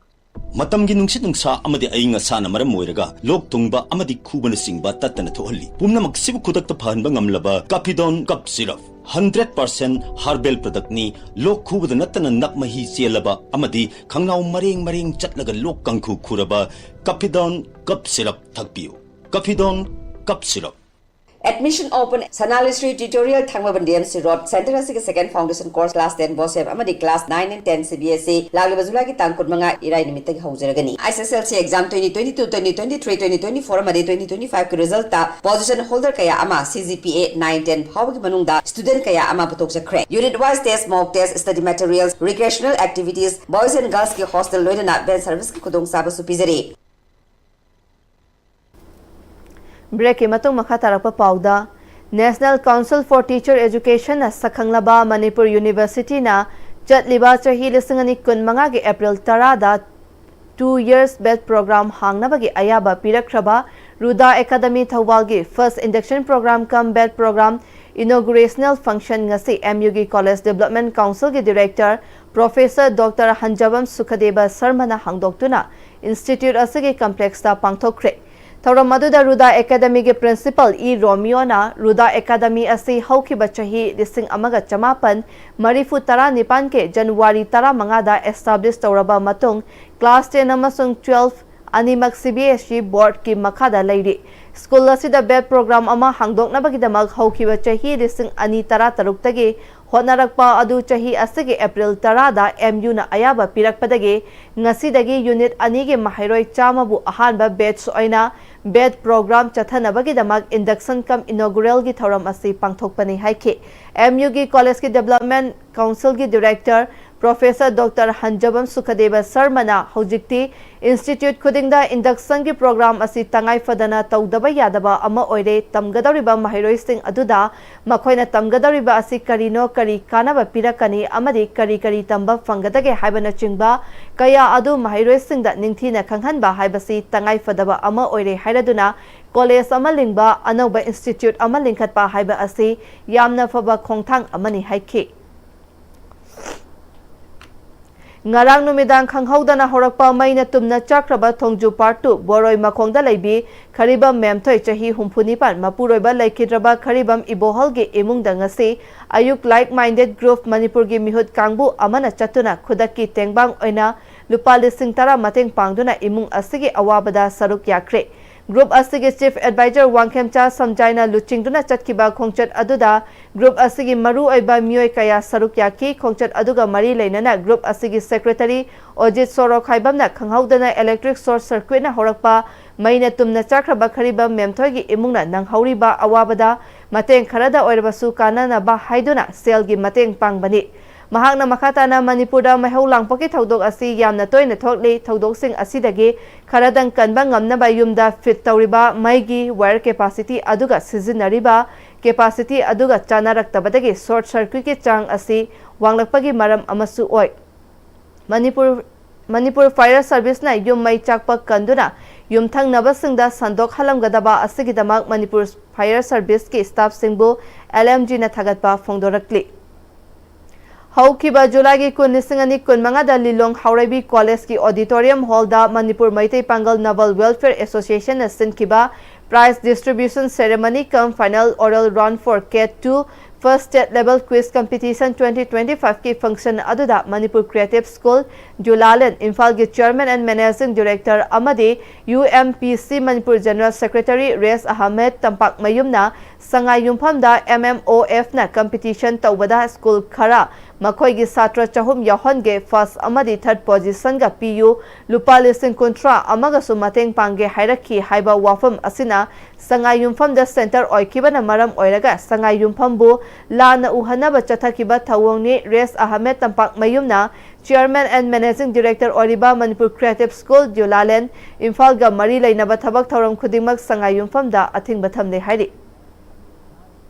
ꯃꯇꯝꯒꯤ ꯅꯨꯡꯁꯤꯠ ꯅꯨꯡꯁꯥ ꯑꯃꯗꯤ ꯑꯏꯪ ꯑꯁꯥꯅ ꯃꯔꯝ ꯑꯣꯏꯔꯒ ꯂꯣꯛ ꯊꯨꯡꯕ ꯑꯃꯗꯤ ꯈꯨꯕꯅꯆꯤꯡꯕ ꯇꯠꯇꯅ ꯊꯣꯛꯍꯜꯂꯤ꯫ ꯄꯨꯝꯅꯃꯛꯁꯤꯕꯨ ꯈꯨꯗꯛꯇ ꯐꯍꯟꯕ ꯉꯝꯂꯕ Capidone Cough Syrup, hundred percent herbal product ꯅꯤ꯫ ꯂꯣꯛ ꯈꯨꯕꯗ ꯅꯠꯇꯅ ꯅꯞ ꯃꯍꯤ ꯆꯦꯜꯂꯕ ꯑꯃꯗꯤ ꯈꯪꯅꯥꯎ ꯃꯔꯦꯡ ꯃꯔꯦꯡ ꯆꯠꯂꯒ ꯂꯣꯛ ꯀꯥꯡꯈꯨ ꯈꯨꯔꯕ Capidone Cough Syrup ꯊꯛꯄꯤꯌꯨ꯫ Capidone Cough Syrup꯫ Admission open, Sanali Street, Tutorial, ꯊꯥꯡꯃꯩꯕꯟ D M C Road꯫ Center ꯑꯁꯤꯒꯤ second foundation course class ten BOSEM ꯑꯃꯗꯤ class nine and ten C B S E ꯂꯥꯛꯂꯤꯕ ꯖꯨꯂꯥꯏꯒꯤ ꯇꯥꯡ ꯀꯨꯟꯃꯉꯥ ꯏꯔꯥꯏ ꯅꯨꯃꯤꯠꯇꯒꯤ ꯍꯧꯖꯔꯒꯅꯤ꯫ H S S L C exam twenty twenty-two, twenty twenty-three, twenty twenty-four ꯑꯃꯗꯤ twenty twenty-five ꯀꯤ result ꯇ position holder ꯀꯌꯥ ꯑꯃ C G P A nine ten ꯐꯥꯎꯕꯒꯤ ꯃꯅꯨꯡꯗ student ꯀꯌꯥ ꯑꯃ ꯄꯨꯊꯣꯛꯆꯈ꯭ꯔꯦ꯫ Unit wise test, mock test, study materials, recreational activities, boys and girls ꯀꯤ hostel ꯂꯣꯏꯅꯅ van service ꯀꯤ ꯈꯨꯗꯣꯡꯆꯥꯕꯁꯨ ꯄꯤꯖꯔꯤ꯫ Break ꯀꯤ ꯃꯇꯨꯡ ꯃꯈꯥ ꯇꯥꯔꯛꯄ ꯄꯥꯎꯗ, National Council for Teacher Education ꯅ ꯁꯛꯈꯪꯂꯕ ꯃꯅꯤꯄꯨꯔ University ꯅ ꯆꯠꯂꯤꯕ ꯆꯍꯤ ꯂꯤꯁꯤꯡ ꯑꯅꯤ ꯀꯨꯟꯃꯉꯥꯒꯤ April ꯇꯔꯥꯗ two years BEd program ꯍꯥꯡꯅꯕꯒꯤ ꯑꯌꯥꯕ ꯄꯤꯔꯛꯈ꯭ꯔꯕ ꯔꯨꯗꯥ Academy ꯊꯧꯕꯥꯜꯒꯤ first induction program cum BEd program inaugurational function ꯉꯁꯤ M U ꯒꯤ College Development Council ꯒꯤ Director Professor Doctor ꯍꯟꯖꯕꯝ ꯁꯨꯈꯗꯦꯕ ꯁꯔꯃꯅ ꯍꯥꯡꯗꯣꯛꯇꯨꯅ institute ꯑꯁꯤꯒꯤ complex ꯇ ꯄꯥꯡꯊꯣꯛꯈ꯭ꯔꯦ꯫ ꯊꯧꯔꯝ ꯑꯗꯨꯗ ꯔꯨꯗꯥ Academy ꯒꯤ Principal ꯏ ꯔꯣꯃꯤꯌꯣꯅ ꯔꯨꯗꯥ Academy ꯑꯁꯤ ꯍꯧꯈꯤꯕ ꯆꯍꯤ ꯂꯤꯁꯤꯡ ꯑꯃꯒ ꯆꯃꯥꯄꯟ ꯃꯔꯤꯐꯨ ꯇꯔꯥꯅꯤꯄꯥꯟ ꯀꯤ January ꯇꯔꯥꯃꯉꯥꯗ establish ꯇꯧꯔꯕ ꯃꯇꯨꯡ class ten ꯑꯃꯁꯨꯡ twelve ꯑꯅꯤꯃꯛ C B S E board ꯀꯤ ꯃꯈꯥꯗ ꯂꯩꯔꯤ꯫ School ꯑꯁꯤꯗ BEd program ꯑꯃ ꯍꯥꯡꯗꯣꯛꯅꯕꯒꯤꯗꯃꯛ ꯍꯧꯈꯤꯕ ꯆꯍꯤ ꯂꯤꯁꯤꯡ ꯑꯅꯤ ꯇꯔꯥꯇꯔꯨꯛꯇꯒꯤ ꯍꯣꯠꯅꯔꯛꯄ ꯑꯗꯨ ꯆꯍꯤ ꯑꯁꯤꯒꯤ ꯑꯦꯄ꯭ꯔꯤꯜ ꯇꯔꯥꯗ ꯑꯦꯝ ꯌꯨꯅ ꯑꯌꯥꯕ ꯄꯤꯔꯛꯄꯗꯒꯤ ꯉꯁꯤꯗꯒꯤ ꯌꯨꯅꯤꯠ ꯑꯅꯤꯒꯤ ꯃꯍꯩꯔꯣꯏ ꯆꯥꯝꯃꯕꯨ ꯑꯍꯥꯟꯕ ꯕꯦꯠꯆ ꯑꯣꯏꯅ ꯕꯦꯠ ꯄ꯭ꯔꯣꯒ꯭ꯔꯥꯝ ꯆꯠꯊꯅꯕꯒꯤꯗꯃꯛ induction cum inaugural ꯒꯤ ꯊꯧꯔꯝ ꯑꯁꯤ ꯄꯥꯡꯊꯣꯛꯄꯅꯤ ꯍꯥꯏꯈꯤ꯫ ꯑꯦꯝ ꯌꯨꯒꯤ ꯀꯣꯂꯦꯖꯀꯤ ꯗꯤꯕꯦꯂꯞꯃꯦꯟ ꯀꯥꯎꯟꯁꯤꯜꯒꯤ ꯗꯤꯔꯦꯛꯇꯔ ꯄ꯭ꯔꯣꯐꯦꯁꯔ ꯗꯣꯛꯇꯔ ꯍꯟꯖꯕꯝ ꯁꯨꯈꯗꯦꯕ ꯁꯔꯃꯅ ꯍꯧꯖꯤꯛꯇꯤ ꯏꯟꯁꯇꯤꯇ꯭ꯌꯨꯠ ꯈꯨꯗꯤꯡꯗ induction ꯒꯤ ꯄ꯭ꯔꯣꯒ꯭ꯔꯥꯝ ꯑꯁꯤ ꯇꯉꯥꯏ ꯐꯗꯅ ꯇꯧꯗꯕ ꯌꯥꯗꯕ ꯑꯃ ꯑꯣꯏꯔꯦ, ꯇꯝꯒꯗꯧꯔꯤꯕ ꯃꯍꯩꯔꯣꯏꯁꯤꯡ ꯑꯗꯨꯗ ꯃꯈꯣꯏꯅ ꯇꯝꯒꯗꯧꯔꯤꯕ ꯑꯁꯤ ꯀꯔꯤꯅꯣ, ꯀꯔꯤ ꯀꯥꯟꯅꯕ ꯄꯤꯔꯛꯀꯅꯤ ꯑꯃꯗꯤ ꯀꯔꯤ ꯀꯔꯤ ꯇꯝꯕ ꯐꯪꯒꯗꯒꯦ ꯍꯥꯏꯕꯅꯆꯤꯡꯕ ꯀꯌꯥ ꯑꯗꯨ ꯃꯍꯩꯔꯣꯏꯁꯤꯡꯗ ꯅꯤꯡꯊꯤꯅ ꯈꯪꯍꯟꯕ ꯍꯥꯏꯕꯁꯤ ꯇꯉꯥꯏ ꯐꯗꯕ ꯑꯃ ꯑꯣꯏꯔꯦ ꯍꯥꯏꯔꯗꯨꯅ, ꯀꯣꯂꯦꯖ ꯑꯃ ꯂꯤꯡꯕ, ꯑꯅꯧꯕ ꯏꯟꯁꯇꯤꯇ꯭ꯌꯨꯠ ꯑꯃ ꯂꯤꯡꯈꯠꯄ ꯍꯥꯏꯕ ꯑꯁꯤ ꯌꯥꯝꯅ ꯐꯕ ꯈꯣꯡꯊꯥꯡ ꯑꯃꯅꯤ ꯍꯥꯏꯈꯤ꯫ ꯉꯔꯥꯡ ꯅꯨꯃꯤꯗꯥꯡ ꯈꯪꯍꯧꯗꯅ ꯍꯧꯔꯛꯄ ꯃꯩꯅ ꯇꯨꯝꯅ ꯆꯥꯛꯈ꯭ꯔꯕ ꯊꯣꯡꯖꯨ ꯄꯥꯔꯠ ꯇꯨ ꯕꯣꯔꯣꯏ ꯃꯈꯣꯡꯗ ꯂꯩꯕꯤ ꯈꯔꯤꯕꯝ ꯃꯦꯝꯊꯣꯏ, ꯆꯍꯤ ꯍꯨꯝꯐꯨ ꯅꯤꯄꯥꯟ, ꯃꯄꯨꯔꯣꯏꯕ ꯂꯩꯈꯤꯗ꯭ꯔꯕ ꯈꯔꯤꯕꯝ ꯏꯕꯣꯍꯜꯒꯤ ꯏꯃꯨꯡꯗ ꯉꯁꯤ ꯑꯌꯨꯛ Like Minded Group ꯃꯅꯤꯄꯨꯔꯒꯤ ꯃꯤꯍꯨꯠ ꯀꯥꯡꯕꯨ ꯑꯃꯅ ꯆꯠꯇꯨꯅ ꯈꯨꯗꯛꯀꯤ ꯇꯦꯡꯕꯥꯡ ꯑꯣꯏꯅ ꯂꯨꯄꯥ ꯂꯤꯁꯤꯡ ꯇꯔꯥ ꯃꯇꯦꯡ ꯄꯥꯡꯗꯨꯅ ꯏꯃꯨꯡ ꯑꯁꯤꯒꯤ ꯑꯋꯥꯕꯗ ꯁꯔꯨꯛ ꯌꯥꯈ꯭ꯔꯦ꯫ ꯒ꯭ꯔꯨꯞ ꯑꯁꯤꯒꯤ ꯆꯤꯐ ꯑꯦꯗꯚꯥꯏꯖꯔ ꯋꯥꯡꯈꯦꯝꯆꯥ ꯁꯝꯖꯥꯏꯅ ꯂꯨꯆꯤꯡꯗꯨꯅ ꯆꯠꯈꯤꯕ ꯈꯣꯡꯆꯠ ꯑꯗꯨꯗ ꯒ꯭ꯔꯨꯞ ꯑꯁꯤꯒꯤ ꯃꯔꯨꯑꯣꯏꯕ ꯃꯤꯑꯣꯏ ꯀꯌꯥ ꯁꯔꯨꯛ ꯌꯥꯈꯤ꯫ ꯈꯣꯡꯆꯠ ꯑꯗꯨꯒ ꯃꯔꯤ ꯂꯩꯅꯅ ꯒ꯭ꯔꯨꯞ ꯑꯁꯤꯒꯤ ꯁꯦꯀ꯭ꯔꯦꯇꯔꯤ ꯑꯣꯖꯤꯠ ꯁꯣꯔꯣꯈꯥꯏꯕꯝꯅ ꯈꯪꯍꯧꯗꯅ ꯏꯂꯦꯛꯇ꯭ꯔꯤꯛ ꯁꯣꯔꯠ ꯁꯔꯀ꯭ꯌꯨꯠꯅ ꯍꯧꯔꯛꯄ ꯃꯩꯅ ꯇꯨꯝꯅ ꯆꯥꯛꯈ꯭ꯔꯕ ꯈꯔꯤꯕꯝ ꯃꯦꯝꯊꯣꯏꯒꯤ ꯏꯃꯨꯡꯅ ꯅꯪꯍꯧꯔꯤꯕ ꯑꯋꯥꯕꯗ ꯃꯇꯦꯡ ꯈꯔꯗ ꯑꯣꯏꯔꯕꯁꯨ ꯀꯥꯟꯅꯅꯕ ꯍꯥꯏꯗꯨꯅ ꯁꯦꯜꯒꯤ ꯃꯇꯦꯡ ꯄꯥꯡꯕꯅꯤ꯫ ꯃꯍꯥꯛꯅ ꯃꯈꯥ ꯇꯥꯅ ꯃꯅꯤꯄꯨꯔꯗ ꯃꯩꯍꯧ ꯂꯥꯡꯄꯣꯛꯀꯤ ꯊꯧꯗꯣꯛ ꯑꯁꯤ ꯌꯥꯝꯅ ꯇꯣꯏꯅ ꯊꯣꯛꯂꯤ꯫ ꯊꯧꯗꯣꯛꯁꯤꯡ ꯑꯁꯤꯗꯒꯤ ꯈꯔꯗꯪ ꯀꯟꯕ ꯉꯝꯅꯕ ꯌꯨꯝꯗ ꯐꯤꯠ ꯇꯧꯔꯤꯕ ꯃꯩꯒꯤ ꯋꯥꯌꯔ ꯀꯦꯄꯥꯁꯤꯇꯤ ꯑꯗꯨꯒ ꯁꯤꯖꯤꯟꯅꯔꯤꯕ ꯀꯦꯄꯥꯁꯤꯇꯤ ꯑꯗꯨꯒ ꯆꯥꯟꯅꯔꯛꯇꯕꯗꯒꯤ ꯁꯣꯔꯠ ꯁꯔꯀ꯭ꯌꯨꯠꯀꯤ ꯆꯥꯡ ꯑꯁꯤ ꯋꯥꯡꯂꯛꯄꯒꯤ ꯃꯔꯝ ꯑꯃꯁꯨ ꯑꯣꯏ꯫ ꯃꯅꯤꯄꯨꯔ, ꯃꯅꯤꯄꯨꯔ ꯐꯥꯌꯔ ꯁꯔꯚꯤꯁꯅ ꯌꯨꯝ ꯃꯩ ꯆꯥꯛꯄ ꯀꯟꯗꯨꯅ ꯌꯨꯝꯊꯪꯅꯕꯁꯤꯡꯗ ꯁꯟꯗꯣꯛꯍꯜꯂꯝꯒꯗꯕ ꯑꯁꯤꯒꯤꯗꯃꯛ ꯃꯅꯤꯄꯨꯔ ꯐꯥꯌꯔ ꯁꯔꯚꯤꯁꯀꯤ ꯁ꯭ꯇꯥꯐꯁꯤꯡꯕꯨ ꯑꯦꯜ ꯑꯦꯝ ꯖꯤꯅ ꯊꯥꯒꯠꯄ ꯐꯣꯡꯗꯣꯔꯛꯂꯤ꯫ ꯍꯧꯈꯤꯕ ꯖꯨꯂꯥꯏꯒꯤ ꯀꯨꯟ, ꯂꯤꯁꯤꯡ ꯑꯅꯤ ꯀꯨꯟꯃꯉꯥꯗ ꯂꯤꯂꯣꯡ ꯍꯥꯎꯔꯩꯕꯤ ꯀꯣꯂꯦꯖꯀꯤ ꯑꯣꯗꯤꯇꯣꯔꯤꯌꯝ ꯍꯣꯜꯗ ꯃꯅꯤꯄꯨꯔ ꯃꯩꯇꯩ ꯄꯥꯡꯒꯜ ꯅꯕꯜ welfare ꯑꯦꯁꯣꯁꯤꯌꯦꯁꯟꯅ ꯁꯤꯟꯈꯤꯕ prize distribution ceremony cum final oral round for K two First State Level Quiz Competition twenty twenty-five ꯀꯤ function ꯑꯗꯨꯗ Manipur Creative School, ꯖꯨꯂꯥꯂꯦꯟ, ꯏꯝꯐꯥꯜꯒꯤ Chairman and Managing Director ꯑꯃꯗꯤ U M P C Manipur General Secretary Rais Ahmed ꯇꯝꯄꯥꯛꯃꯌꯨꯝꯅ ꯁꯉꯥꯏ ꯌꯨꯝꯐꯝꯗ M M O F ꯅ competition ꯇꯧꯕꯗ school ꯈꯔ ꯃꯈꯣꯏꯒꯤ ꯁꯥꯇ꯭ꯔ ꯆꯍꯨꯝ ꯌꯥꯎꯍꯟꯒꯦ, first ꯑꯃꯗꯤ third position ꯒ ꯄꯤꯌꯨ, ꯂꯨꯄꯥ ꯂꯤꯁꯤꯡ ꯀꯨꯟꯊ꯭ꯔꯥ ꯑꯃꯒꯁꯨ ꯃꯇꯦꯡ ꯄꯥꯡꯒꯦ ꯍꯥꯏꯔꯛꯈꯤ ꯍꯥꯏꯕ ꯋꯥꯐꯝ ꯑꯁꯤꯅ ꯁꯉꯥꯏ ꯌꯨꯝꯐꯝꯗ center ꯑꯣꯏꯈꯤꯕꯅ ꯃꯔꯝ ꯑꯣꯏꯔꯒ ꯁꯉꯥꯏ ꯌꯨꯝꯐꯝꯕꯨ ꯂꯥꯟꯅ ꯎꯍꯟꯅꯕ ꯆꯠꯊꯈꯤꯕ ꯊꯧꯑꯣꯡꯅꯤ꯫ ꯔꯦꯁ ꯑꯍꯃꯦꯗ ꯇꯝꯄꯥꯛꯃꯌꯨꯝꯅ Chairman and Managing Director ꯑꯣꯏꯔꯤꯕ Manipur Creative School, ꯖꯨꯂꯥꯂꯦꯟ, ꯏꯝꯐꯥꯜꯒ ꯃꯔꯤ ꯂꯩꯅꯕ ꯊꯕꯛ ꯊꯧꯔꯝ ꯈꯨꯗꯤꯡꯃꯛ ꯁꯉꯥꯏ ꯌꯨꯝꯐꯝꯗ ꯑꯊꯤꯡꯕ ꯊꯝꯂꯦ ꯍꯥꯏꯔꯤ꯫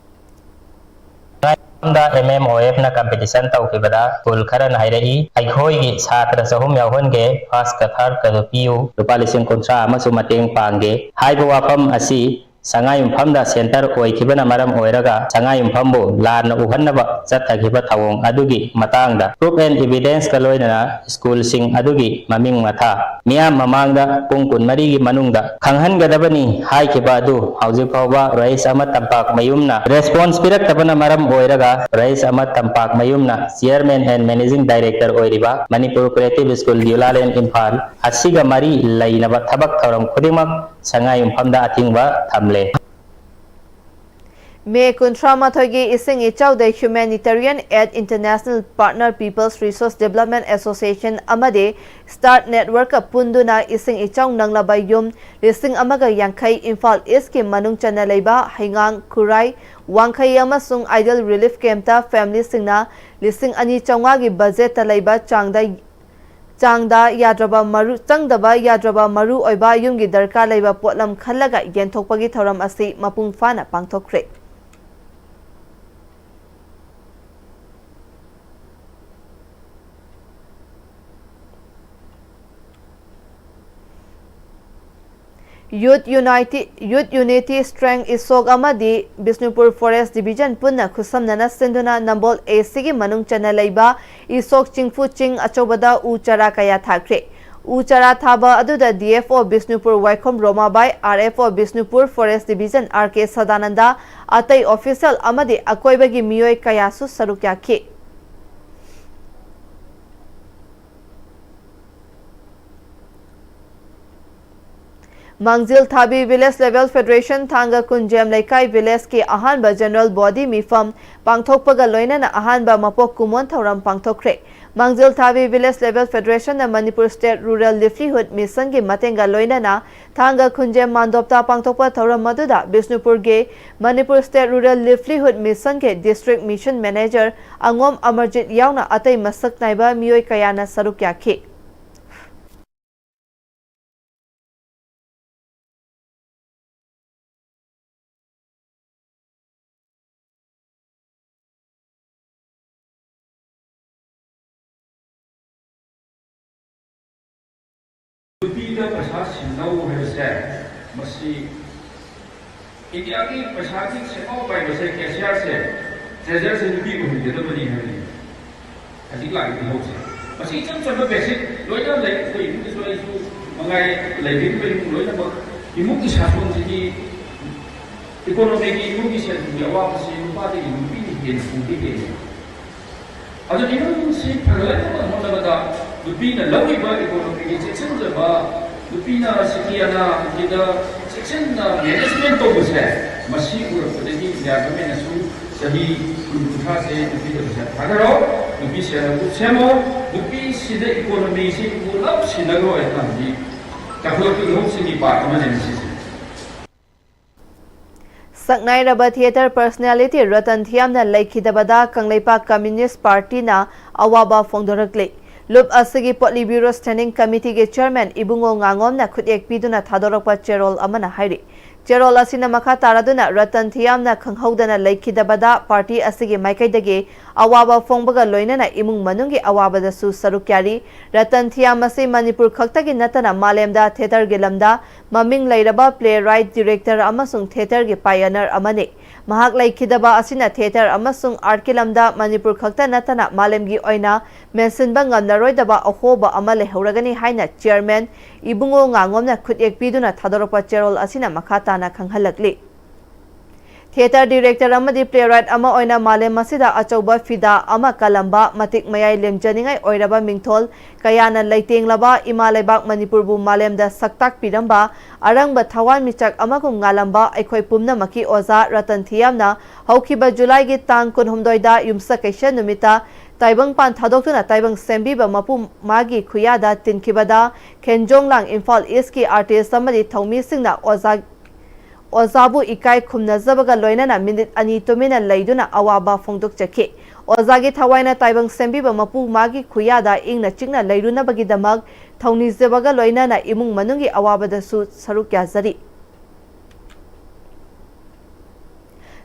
ꯁꯉꯥꯏ ꯌꯨꯝꯐꯝꯗ M M O F ꯅ competition ꯇꯧꯈꯤꯕꯗ school ꯈꯔꯅ ꯍꯥꯏꯔꯛꯏ, "ꯑꯩꯈꯣꯏꯒꯤ ꯁꯥꯇ꯭ꯔ ꯆꯍꯨꯝ ꯌꯥꯎꯍꯟꯒꯦ, first ꯀ third ꯀꯗꯨ ꯄꯤꯌꯨ, ꯂꯨꯄꯥ ꯂꯤꯁꯤꯡ ꯀꯨꯟꯊ꯭ꯔꯥ ꯑꯃꯁꯨ ꯃꯇꯦꯡ ꯄꯥꯡꯒꯦ" ꯍꯥꯏꯕ ꯋꯥꯐꯝ ꯑꯁꯤ ꯁꯉꯥꯏ ꯌꯨꯝꯐꯝꯗ center ꯑꯣꯏꯈꯤꯕꯅ ꯃꯔꯝ ꯑꯣꯏꯔꯒ ꯁꯉꯥꯏ ꯌꯨꯝꯐꯝꯕꯨ ꯂꯥꯟꯅ ꯎꯍꯟꯅꯕ ꯆꯠꯊꯈꯤꯕ ꯊꯧꯑꯣꯡ ꯑꯗꯨꯒꯤ ꯃꯇꯥꯡꯗ proof and evidence ꯀ ꯂꯣꯏꯅꯅ school ꯁꯤꯡ ꯑꯗꯨꯒꯤ ꯃꯃꯤꯡ ꯃꯊꯥ ꯃꯤꯌꯥꯝ ꯃꯃꯥꯡꯗ ꯄꯨꯡ ꯀꯨꯟꯃꯔꯤꯒꯤ ꯃꯅꯨꯡꯗ ꯈꯪꯍꯟꯒꯗꯕꯅꯤ ꯍꯥꯏꯈꯤꯕ ꯑꯗꯨ ꯍꯧꯖꯤꯛ ꯐꯥꯎꯕ ꯔꯏꯁ ꯑꯍꯃꯗ ꯇꯝꯄꯥꯛꯃꯌꯨꯝꯅ response ꯄꯤꯔꯛꯇꯕꯅ ꯃꯔꯝ ꯑꯣꯏꯔꯒ ꯔꯏꯁ Ahmad ꯇꯝꯄꯥꯛꯃꯌꯨꯝꯅ Chairman and Managing Director ꯑꯣꯏꯔꯤꯕ Manipur Creative School, ꯖꯨꯂꯥꯂꯦꯟ, ꯏꯝꯐꯥꯜ ꯑꯁꯤꯒ ꯃꯔꯤ ꯂꯩꯅꯕ ꯊꯕꯛ ꯊꯧꯔꯝ ꯈꯨꯗꯤꯡꯃꯛ ꯁꯉꯥꯏ ꯌꯨꯝꯐꯝꯗ ꯑꯊꯤꯡꯕ ꯊꯝꯂꯦ꯫ ꯃꯦ ꯀꯨꯟꯊ꯭ꯔꯥꯃꯥꯊꯣꯏꯒꯤ ꯏꯁꯤꯡ ꯏꯆꯥꯎꯗ Humanitarian Aid International, Partner People's Resource Development Association ꯑꯃꯗꯤ Start Network ꯀ ꯄꯨꯟꯗꯨꯅ ꯏꯁꯤꯡ ꯏꯆꯥꯎ ꯅꯪꯂꯕ ꯌꯨꯝ ꯂꯤꯁꯤꯡ ꯑꯃꯒ ꯌꯥꯡꯈꯩ, ꯏꯝꯐꯥꯜ East ꯀꯤ ꯃꯅꯨꯡ ꯆꯟꯅ ꯂꯩꯕ ꯍꯩꯉꯥꯡ, ꯈꯨꯔꯥꯏ, ꯋꯥꯡꯈꯩ ꯑꯃꯁꯨꯡ ꯑꯥꯏꯗꯤꯌꯦꯜ ꯔꯤꯂꯤꯐ ꯀꯦꯝꯞꯇ family ꯁꯤꯡꯅ ꯂꯤꯁꯤꯡ ꯑꯅꯤ ꯆꯥꯝꯃꯉꯥꯒꯤ budget ꯇ ꯂꯩꯕ ꯆꯥꯡꯗ ꯆꯥꯡꯗ ꯌꯥꯗ꯭ꯔꯕ ꯃꯔꯨ, ꯆꯪꯗꯕ ꯌꯥꯗ꯭ꯔꯕ ꯃꯔꯨ ꯑꯣꯏꯕ ꯌꯨꯝꯒꯤ ꯗꯔꯀꯥꯔ ꯂꯩꯕ ꯄꯣꯠꯂꯝ ꯈꯜꯂꯒ ꯌꯦꯟꯊꯣꯛꯄꯒꯤ ꯊꯧꯔꯝ ꯑꯁꯤ ꯃꯄꯨꯡ ꯐꯥꯅ ꯄꯥꯡꯊꯣꯛꯈ꯭ꯔꯦ꯫ Youth Unity, Youth Unity Strength ꯏꯁꯣꯛ ꯑꯃꯗꯤ ꯕꯤꯁꯅꯨꯄꯨꯔ Forest Division ꯄꯨꯟꯅ ꯈꯨꯠꯁꯝꯅꯅ ꯁꯤꯟꯗꯨꯅ ꯅꯝꯕꯣꯜ A C ꯒꯤ ꯃꯅꯨꯡ ꯆꯟꯅ ꯂꯩꯕ ꯏꯁꯣꯛ ꯆꯤꯡꯐꯨ ꯆꯤꯡ ꯑꯆꯧꯕꯗ ꯎ ꯆꯥꯔꯥ ꯀꯌꯥ ꯊꯥꯈ꯭ꯔꯦ꯫ ꯎ ꯆꯥꯔꯥ ꯊꯥꯕ ꯑꯗꯨꯗ D F O ꯕꯤꯁꯅꯨꯄꯨꯔ ꯋꯥꯏꯈꯣꯝ ꯔꯣꯃꯥꯕꯥꯏ, R F O Bishnupur Forest Division R K Sadananda, ꯑꯇꯩ official ꯑꯃꯗꯤ ꯑꯀꯣꯏꯕꯒꯤ ꯃꯤꯑꯣꯏ ꯀꯌꯥꯁꯨ ꯁꯔꯨꯛ ꯌꯥꯈꯤ꯫ ꯃꯥꯡꯖꯤꯜ ꯊꯥꯕꯤ Village Level Federation ꯊꯥꯡꯒ ꯈꯨꯟꯖꯦꯝ ꯂꯩꯀꯥꯏ village ꯀꯤ ꯑꯍꯥꯟꯕ general body ꯃꯤꯐꯝ ꯄꯥꯡꯊꯣꯛꯄꯒ ꯂꯣꯏꯅꯅ ꯑꯍꯥꯟꯕ ꯃꯄꯣꯛ ꯀꯨꯝꯑꯣꯟ ꯊꯧꯔꯝ ꯄꯥꯡꯊꯣꯛꯈ꯭ꯔꯦ꯫ ꯃꯥꯡꯖꯤꯜ ꯊꯥꯕꯤ Village Level Federation ꯅ Manipur State Rural Livelihood Mission ꯒꯤ ꯃꯇꯦꯡꯒ ꯂꯣꯏꯅꯅ ꯊꯥꯡꯒ ꯈꯨꯟꯖꯦꯝ ꯃꯥꯟꯗꯣꯞꯇ ꯄꯥꯡꯊꯣꯛꯄ ꯊꯧꯔꯝ ꯑꯗꯨꯗ ꯕꯤꯁꯅꯨꯄꯨꯔꯒꯤ Manipur State Rural Livelihood Mission ꯒꯤ District Mission Manager ꯑꯉꯣꯝ ꯑꯃꯔꯖꯤꯠ ꯌꯥꯎꯅ ꯑꯇꯩ ꯃꯁꯛ ꯅꯥꯏꯕ ꯃꯤꯑꯣꯏ ꯀꯌꯥꯅ ꯁꯔꯨꯛ ꯌꯥꯈꯤ꯫ ꯅꯨꯄꯤꯗ ꯄꯩꯁꯥ ꯁꯤꯟꯅꯧ ꯍꯥꯏꯕꯁꯦ, ꯃꯁꯤ ꯏꯟꯗꯤꯌꯥꯒꯤ ꯄꯩꯁꯥꯒꯤ ꯁꯦꯟꯐꯥꯎ ꯄꯥꯏꯕꯁꯦ, cashier ꯁꯦ, treasurer ꯁꯦ ꯅꯨꯄꯤ ꯑꯣꯏꯍꯟꯒꯗꯕꯅꯤ ꯍꯥꯏꯕꯅꯤ꯫ ꯍꯧꯖꯤꯛ ꯂꯥꯛꯂꯤꯕ ꯏꯍꯧꯁꯦ, ꯃꯁꯤ ꯏꯆꯝ ꯆꯝꯕ basic ꯂꯣꯏꯅ ꯂꯩ꯫ ꯑꯩꯈꯣꯏ ꯏꯃꯨꯡꯗꯁꯨ ꯑꯩꯁꯨ ꯃꯉꯥꯏ, ꯂꯩꯕꯤꯔꯤꯕ ꯏꯃꯨꯡ ꯂꯣꯏꯅꯃꯛ, ꯏꯃꯨꯡꯒꯤ ꯁꯥꯁꯣꯟꯁꯤꯗꯤ economy ꯒꯤ, ꯏꯃꯨꯡꯒꯤ ꯁꯦꯜ ꯊꯨꯝꯒꯤ ꯑꯋꯥꯕꯁꯤ ꯅꯨꯄꯥꯗꯒꯤ ꯅꯨꯄꯤꯅ ꯍꯦꯟꯅ ꯄꯨꯗꯤ ꯍꯦꯜꯂꯤ꯫ ꯑꯗꯨ ꯏꯃꯨꯡꯁꯤ ꯐꯒꯠꯂꯛꯅꯕ ꯍꯣꯠꯅꯕꯗ ꯅꯨꯄꯤꯅ ꯂꯧꯔꯤꯕ economy ꯒꯤ ꯆꯦꯛꯁꯤꯟꯖꯕ, ꯅꯨꯄꯤꯅ ꯁꯤꯀꯤ ꯑꯅꯥ ꯁꯤꯗ ꯆꯦꯛꯁꯤꯟꯅ management ꯇꯧꯕꯁꯦ, ꯃꯁꯤ ꯎꯔꯛꯄꯗꯒꯤ ꯏꯟꯗꯤꯌꯥ government ꯅꯁꯨ ꯆꯍꯤ ꯀꯨꯟ ꯀꯨꯟꯊ꯭ꯔꯥꯁꯦ ꯅꯨꯄꯤꯗ ꯄꯩꯁꯥ ꯊꯥꯗꯔꯣ, ꯅꯨꯄꯤ ꯁꯦꯜ ꯍꯦꯞ group ꯁꯦꯝꯃꯣ, ꯅꯨꯄꯤꯁꯤꯗ economy ꯁꯤ ꯄꯨꯂꯞ ꯁꯤꯟꯅꯈ꯭ꯔꯣ ꯍꯥꯏꯅ ꯍꯧꯖꯤꯛ ꯆꯥꯎꯈꯠꯂꯛꯄꯒꯤ ꯏꯍꯧꯁꯤꯡꯒꯤ part ꯑꯃꯅꯦ ꯃꯁꯤꯁꯦ꯫ ꯁꯛꯅꯥꯏꯔꯕ theatre personality Ratan ꯊꯤꯌꯥꯝꯅ ꯂꯩꯈꯤꯗꯕꯗ Kangleipak Communist Party ꯅ ꯑꯋꯥꯕ ꯐꯣꯡꯗꯣꯔꯛꯂꯤ꯫ ꯂꯨꯞ ꯑꯁꯤꯒꯤ Politburo Standing Committee ꯒꯤ Chairman ꯏꯕꯨꯡꯉꯣ ꯉꯥꯉꯣꯝꯅ ꯈꯨꯠꯌꯦꯛ ꯄꯤꯗꯨꯅ ꯊꯥꯗꯣꯔꯛꯄ ꯆꯦꯔꯣꯜ ꯑꯃꯅ ꯍꯥꯏꯔꯤ꯫ ꯆꯦꯔꯣꯜ ꯑꯁꯤꯅ ꯃꯈꯥ ꯇꯥꯔꯗꯨꯅ ꯔꯇꯟ ꯊꯤꯌꯥꯝꯅ ꯈꯪꯍꯧꯗꯅ ꯂꯩꯈꯤꯗꯕꯗ party ꯑꯁꯤꯒꯤ ꯃꯥꯏꯀꯩꯗꯒꯤ ꯑꯋꯥꯕ ꯐꯣꯡꯕꯒ ꯂꯣꯏꯅꯅ ꯏꯃꯨꯡ ꯃꯅꯨꯡꯒꯤ ꯑꯋꯥꯕꯗꯁꯨ ꯁꯔꯨꯛ ꯌꯥꯔꯤ꯫ ꯔꯇꯟ ꯊꯤꯌꯥꯝ ꯑꯁꯤ ꯃꯅꯤꯄꯨꯔ ꯈꯛꯇꯒꯤ ꯅꯠꯇꯅ ꯃꯥꯂꯦꯝꯗ theatre ꯒꯤ ꯂꯝꯗ ꯃꯃꯤꯡ ꯂꯩꯔꯕ playwright, director ꯑꯃꯁꯨꯡ theatre ꯒꯤ pioneer ꯑꯃꯅꯤ꯫ ꯃꯍꯥꯛ ꯂꯩꯈꯤꯗꯕ ꯑꯁꯤꯅ ꯊꯤꯌꯦꯇꯔ ꯑꯃꯁꯨꯡ ꯑꯥꯔꯠꯀꯤ ꯂꯝꯗ ꯃꯅꯤꯄꯨꯔ ꯈꯛꯇ ꯅꯠꯇꯅ ꯃꯥꯂꯦꯝꯒꯤ ꯑꯣꯏꯅ ꯃꯦꯟꯁꯤꯟꯕ ꯉꯝꯂꯔꯣꯏꯗꯕ ꯑꯍꯣꯕ ꯑꯃ ꯂꯩꯍꯧꯔꯒꯅꯤ ꯍꯥꯏꯅ ꯆꯤꯌꯔꯃꯦꯟ ꯏꯕꯨꯡꯉꯣ ꯉꯥꯉꯣꯝꯅ ꯈꯨꯠꯌꯦꯛ ꯄꯤꯗꯨꯅ ꯊꯥꯗꯣꯔꯛꯄ ꯆꯦꯔꯣꯜ ꯑꯁꯤꯅ ꯃꯈꯥ ꯇꯥꯅ ꯈꯪꯍꯜꯂꯛꯂꯤ꯫ ꯊꯤꯌꯦꯇꯔ ꯗꯤꯔꯦꯛꯇꯔ ꯑꯃꯗꯤ ꯄ꯭ꯂꯦꯔꯥꯏꯠ ꯑꯃ ꯑꯣꯏꯅ ꯃꯥꯂꯦꯝ ꯑꯁꯤꯗ ꯑꯆꯧꯕ ꯐꯤꯗꯥ ꯑꯃ ꯀꯜꯂꯝꯕ, ꯃꯇꯤꯛ ꯃꯌꯥꯏ ꯂꯦꯝꯖꯅꯤꯡꯉꯥꯏ ꯑꯣꯏꯔꯕ ꯃꯤꯡꯊꯣꯜ ꯀꯌꯥꯅ ꯂꯩꯇꯦꯡꯂꯕ, ꯏꯃꯥ ꯂꯩꯕꯥꯛ ꯃꯅꯤꯄꯨꯔꯕꯨ ꯃꯥꯂꯦꯝꯗ ꯁꯛ ꯇꯥꯛꯄꯤꯔꯝꯕ, ꯑꯔꯪꯕ ꯊꯋꯥꯟꯃꯤꯆꯥꯛ ꯑꯃꯒꯨꯝ ꯉꯥꯜꯂꯝꯕ ꯑꯩꯈꯣꯏ ꯄꯨꯝꯅꯃꯛꯀꯤ ꯑꯣꯖꯥ ꯔꯇꯟ ꯊꯤꯌꯥꯝꯅ ꯍꯧꯈꯤꯕ ꯖꯨꯂꯥꯏꯒꯤ ꯇꯥꯡ ꯀꯨꯟꯍꯨꯝꯗꯣꯏꯗ ꯌꯨꯝꯁꯀꯩꯁ ꯅꯨꯃꯤꯠꯇ ꯇꯥꯏꯕꯪꯄꯥꯟ ꯊꯥꯗꯣꯛꯇꯨꯅ ꯇꯥꯏꯕꯪ ꯁꯦꯝꯕꯤꯕ ꯃꯄꯨ ꯃꯥꯒꯤ ꯈꯨꯌꯥꯗ ꯇꯤꯟꯈꯤꯕꯗ ꯈꯦꯟꯖꯣꯡꯂꯥꯡ ꯏꯝꯐꯥꯜ ꯏꯁꯀꯤ ꯑꯥꯔꯇꯤꯁ ꯑꯃꯗꯤ ꯊꯧꯃꯤꯁꯤꯡꯅ ꯑꯣꯖꯥ ꯑꯣꯖꯥꯕꯨ ꯏꯀꯥꯏ ꯈꯨꯝꯅꯖꯕꯒ ꯂꯣꯏꯅꯅ ꯃꯤꯅꯤꯠ ꯑꯅꯤ ꯇꯨꯃꯤꯟꯅ ꯂꯩꯗꯨꯅ ꯑꯋꯥꯕ ꯐꯣꯡꯗꯣꯛꯆꯈꯤ꯫ ꯑꯣꯖꯥꯒꯤ ꯊꯋꯥꯏꯅ ꯇꯥꯏꯕꯪ ꯁꯦꯝꯕꯤꯕ ꯃꯄꯨ ꯃꯥꯒꯤ ꯈꯨꯌꯥꯗ ꯏꯪꯅ ꯆꯤꯛꯅ ꯂꯩꯔꯨꯅꯕꯒꯤꯗꯃꯛ ꯊꯧꯅꯤꯖꯕꯒ ꯂꯣꯏꯅꯅ ꯏꯃꯨꯡ ꯃꯅꯨꯡꯒꯤ ꯑꯋꯥꯕꯗꯁꯨ ꯁꯔꯨꯛ ꯌꯥꯖꯔꯤ꯫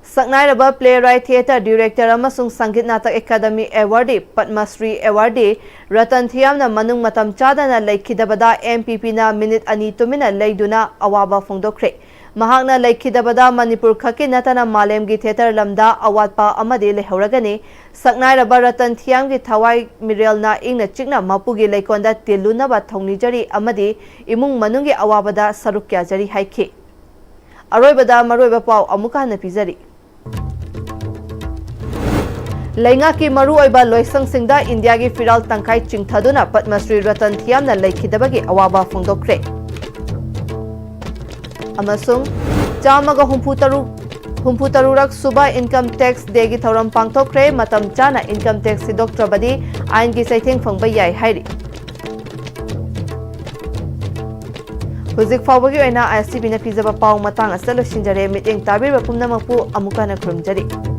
ꯁꯛꯅꯥꯏꯔꯕ ꯄ꯭ꯂꯦꯔꯥꯏꯠ, ꯊꯤꯌꯦꯇꯔ ꯗꯤꯔꯦꯛꯇꯔ ꯑꯃꯁꯨꯡ ꯁꯪꯒꯤꯠ ꯅꯥꯇꯛ ꯑꯦꯀꯥꯗꯃꯤ ꯑꯦꯋꯥꯔꯗꯤ, ꯄꯗꯃꯁ꯭ꯔꯤ ꯑꯦꯋꯥꯔꯗꯤ ꯔꯇꯟ ꯊꯤꯌꯥꯝꯅ ꯃꯅꯨꯡ ꯃꯇꯝ ꯆꯥꯗꯅ ꯂꯩꯈꯤꯗꯕꯗ ꯑꯦꯝ ꯄꯤ ꯄꯤꯅ ꯃꯤꯅꯤꯠ ꯑꯅꯤ ꯇꯨꯃꯤꯟꯅ ꯂꯩꯗꯨꯅ ꯑꯋꯥꯕ ꯐꯣꯡꯗꯣꯛꯈ꯭ꯔꯦ꯫ ꯃꯍꯥꯛꯅ ꯂꯩꯈꯤꯗꯕꯗ ꯃꯅꯤꯄꯨꯔ ꯈꯛꯀꯤ ꯅꯠꯇꯅ ꯃꯥꯂꯦꯝꯒꯤ ꯊꯤꯌꯦꯇꯔ ꯂꯝꯗ ꯑꯋꯥꯠꯄ ꯑꯃꯗꯤ ꯂꯩꯍꯧꯔꯒꯅꯤ꯫ ꯁꯛꯅꯥꯏꯔꯕ ꯔꯇꯟ ꯊꯤꯌꯥꯝꯒꯤ ꯊꯋꯥꯏ ꯃꯤꯔꯦꯜꯅ ꯏꯪꯅ ꯆꯤꯛꯅ ꯃꯄꯨꯒꯤ ꯂꯩꯀꯣꯜꯗ ꯇꯤꯜꯂꯨꯅꯕ ꯊꯧꯅꯤꯖꯔꯤ ꯑꯃꯗꯤ ꯏꯃꯨꯡ ꯃꯅꯨꯡꯒꯤ ꯑꯋꯥꯕꯗ ꯁꯔꯨꯛ ꯌꯥꯖꯔꯤ ꯍꯥꯏꯈꯤ꯫ ꯑꯔꯣꯏꯕꯗ ꯃꯔꯨꯑꯣꯏꯕ ꯄꯥꯎ ꯑꯃꯨꯛꯀ ꯍꯟꯅ ꯄꯤꯖꯔꯤ꯫ ꯂꯩꯉꯥꯛꯀꯤ ꯃꯔꯨꯑꯣꯏꯕ ꯂꯣꯏꯁꯪꯁꯤꯡꯗ ꯏꯟꯗꯤꯌꯥꯒꯤ ꯐꯤꯔꯥꯜ ꯇꯪꯈꯥꯏ ꯆꯤꯡꯊꯗꯨꯅ ꯄꯗꯃꯁ꯭ꯔꯤ ꯔꯇꯟ ꯊꯤꯌꯥꯝꯅ ꯂꯩꯈꯤꯗꯕꯒꯤ ꯑꯋꯥꯕ ꯐꯣꯡꯗꯣꯛꯈ꯭ꯔꯦ꯫ ꯑꯃꯁꯨꯡ ꯆꯥꯝꯃꯒ ꯍꯨꯝꯐꯨ ꯇꯔꯨꯛ, ꯍꯨꯝꯐꯨ ꯇꯔꯨꯛꯔꯛ ꯁꯨꯕ ꯏꯟꯀꯝ ꯇꯦꯛꯁ ꯗꯦꯒꯤ ꯊꯧꯔꯝ ꯄꯥꯡꯊꯣꯛꯈ꯭ꯔꯦ꯫ ꯃꯇꯝ ꯆꯥꯅ ꯏꯟꯀꯝ ꯇꯦꯛꯁ ꯊꯤꯗꯣꯛꯇ꯭ꯔꯕꯗꯤ ꯑꯥꯏꯟꯒꯤ ꯆꯩꯊꯦꯡ ꯐꯪꯕ ꯌꯥꯏ ꯍꯥꯏꯔꯤ꯫ ꯍꯧꯖꯤꯛ ꯐꯥꯎꯕꯒꯤ ꯑꯣꯏꯅ ꯑꯥꯏ ꯑꯦꯁ ꯇꯤ ꯚꯤꯅ ꯄꯤꯖꯕ ꯄꯥꯎ ꯃꯇꯥꯡ ꯑꯁꯤꯗ ꯂꯣꯏꯁꯤꯟꯖꯔꯦ꯫ ꯃꯤꯠꯌꯦꯡ ꯇꯥꯕꯤꯔꯤꯕ ꯄꯨꯝꯅꯃꯛꯄꯨ ꯑꯃꯨꯛꯀ ꯍꯟꯅ ꯈꯨꯔꯨꯝꯖꯔꯤ꯫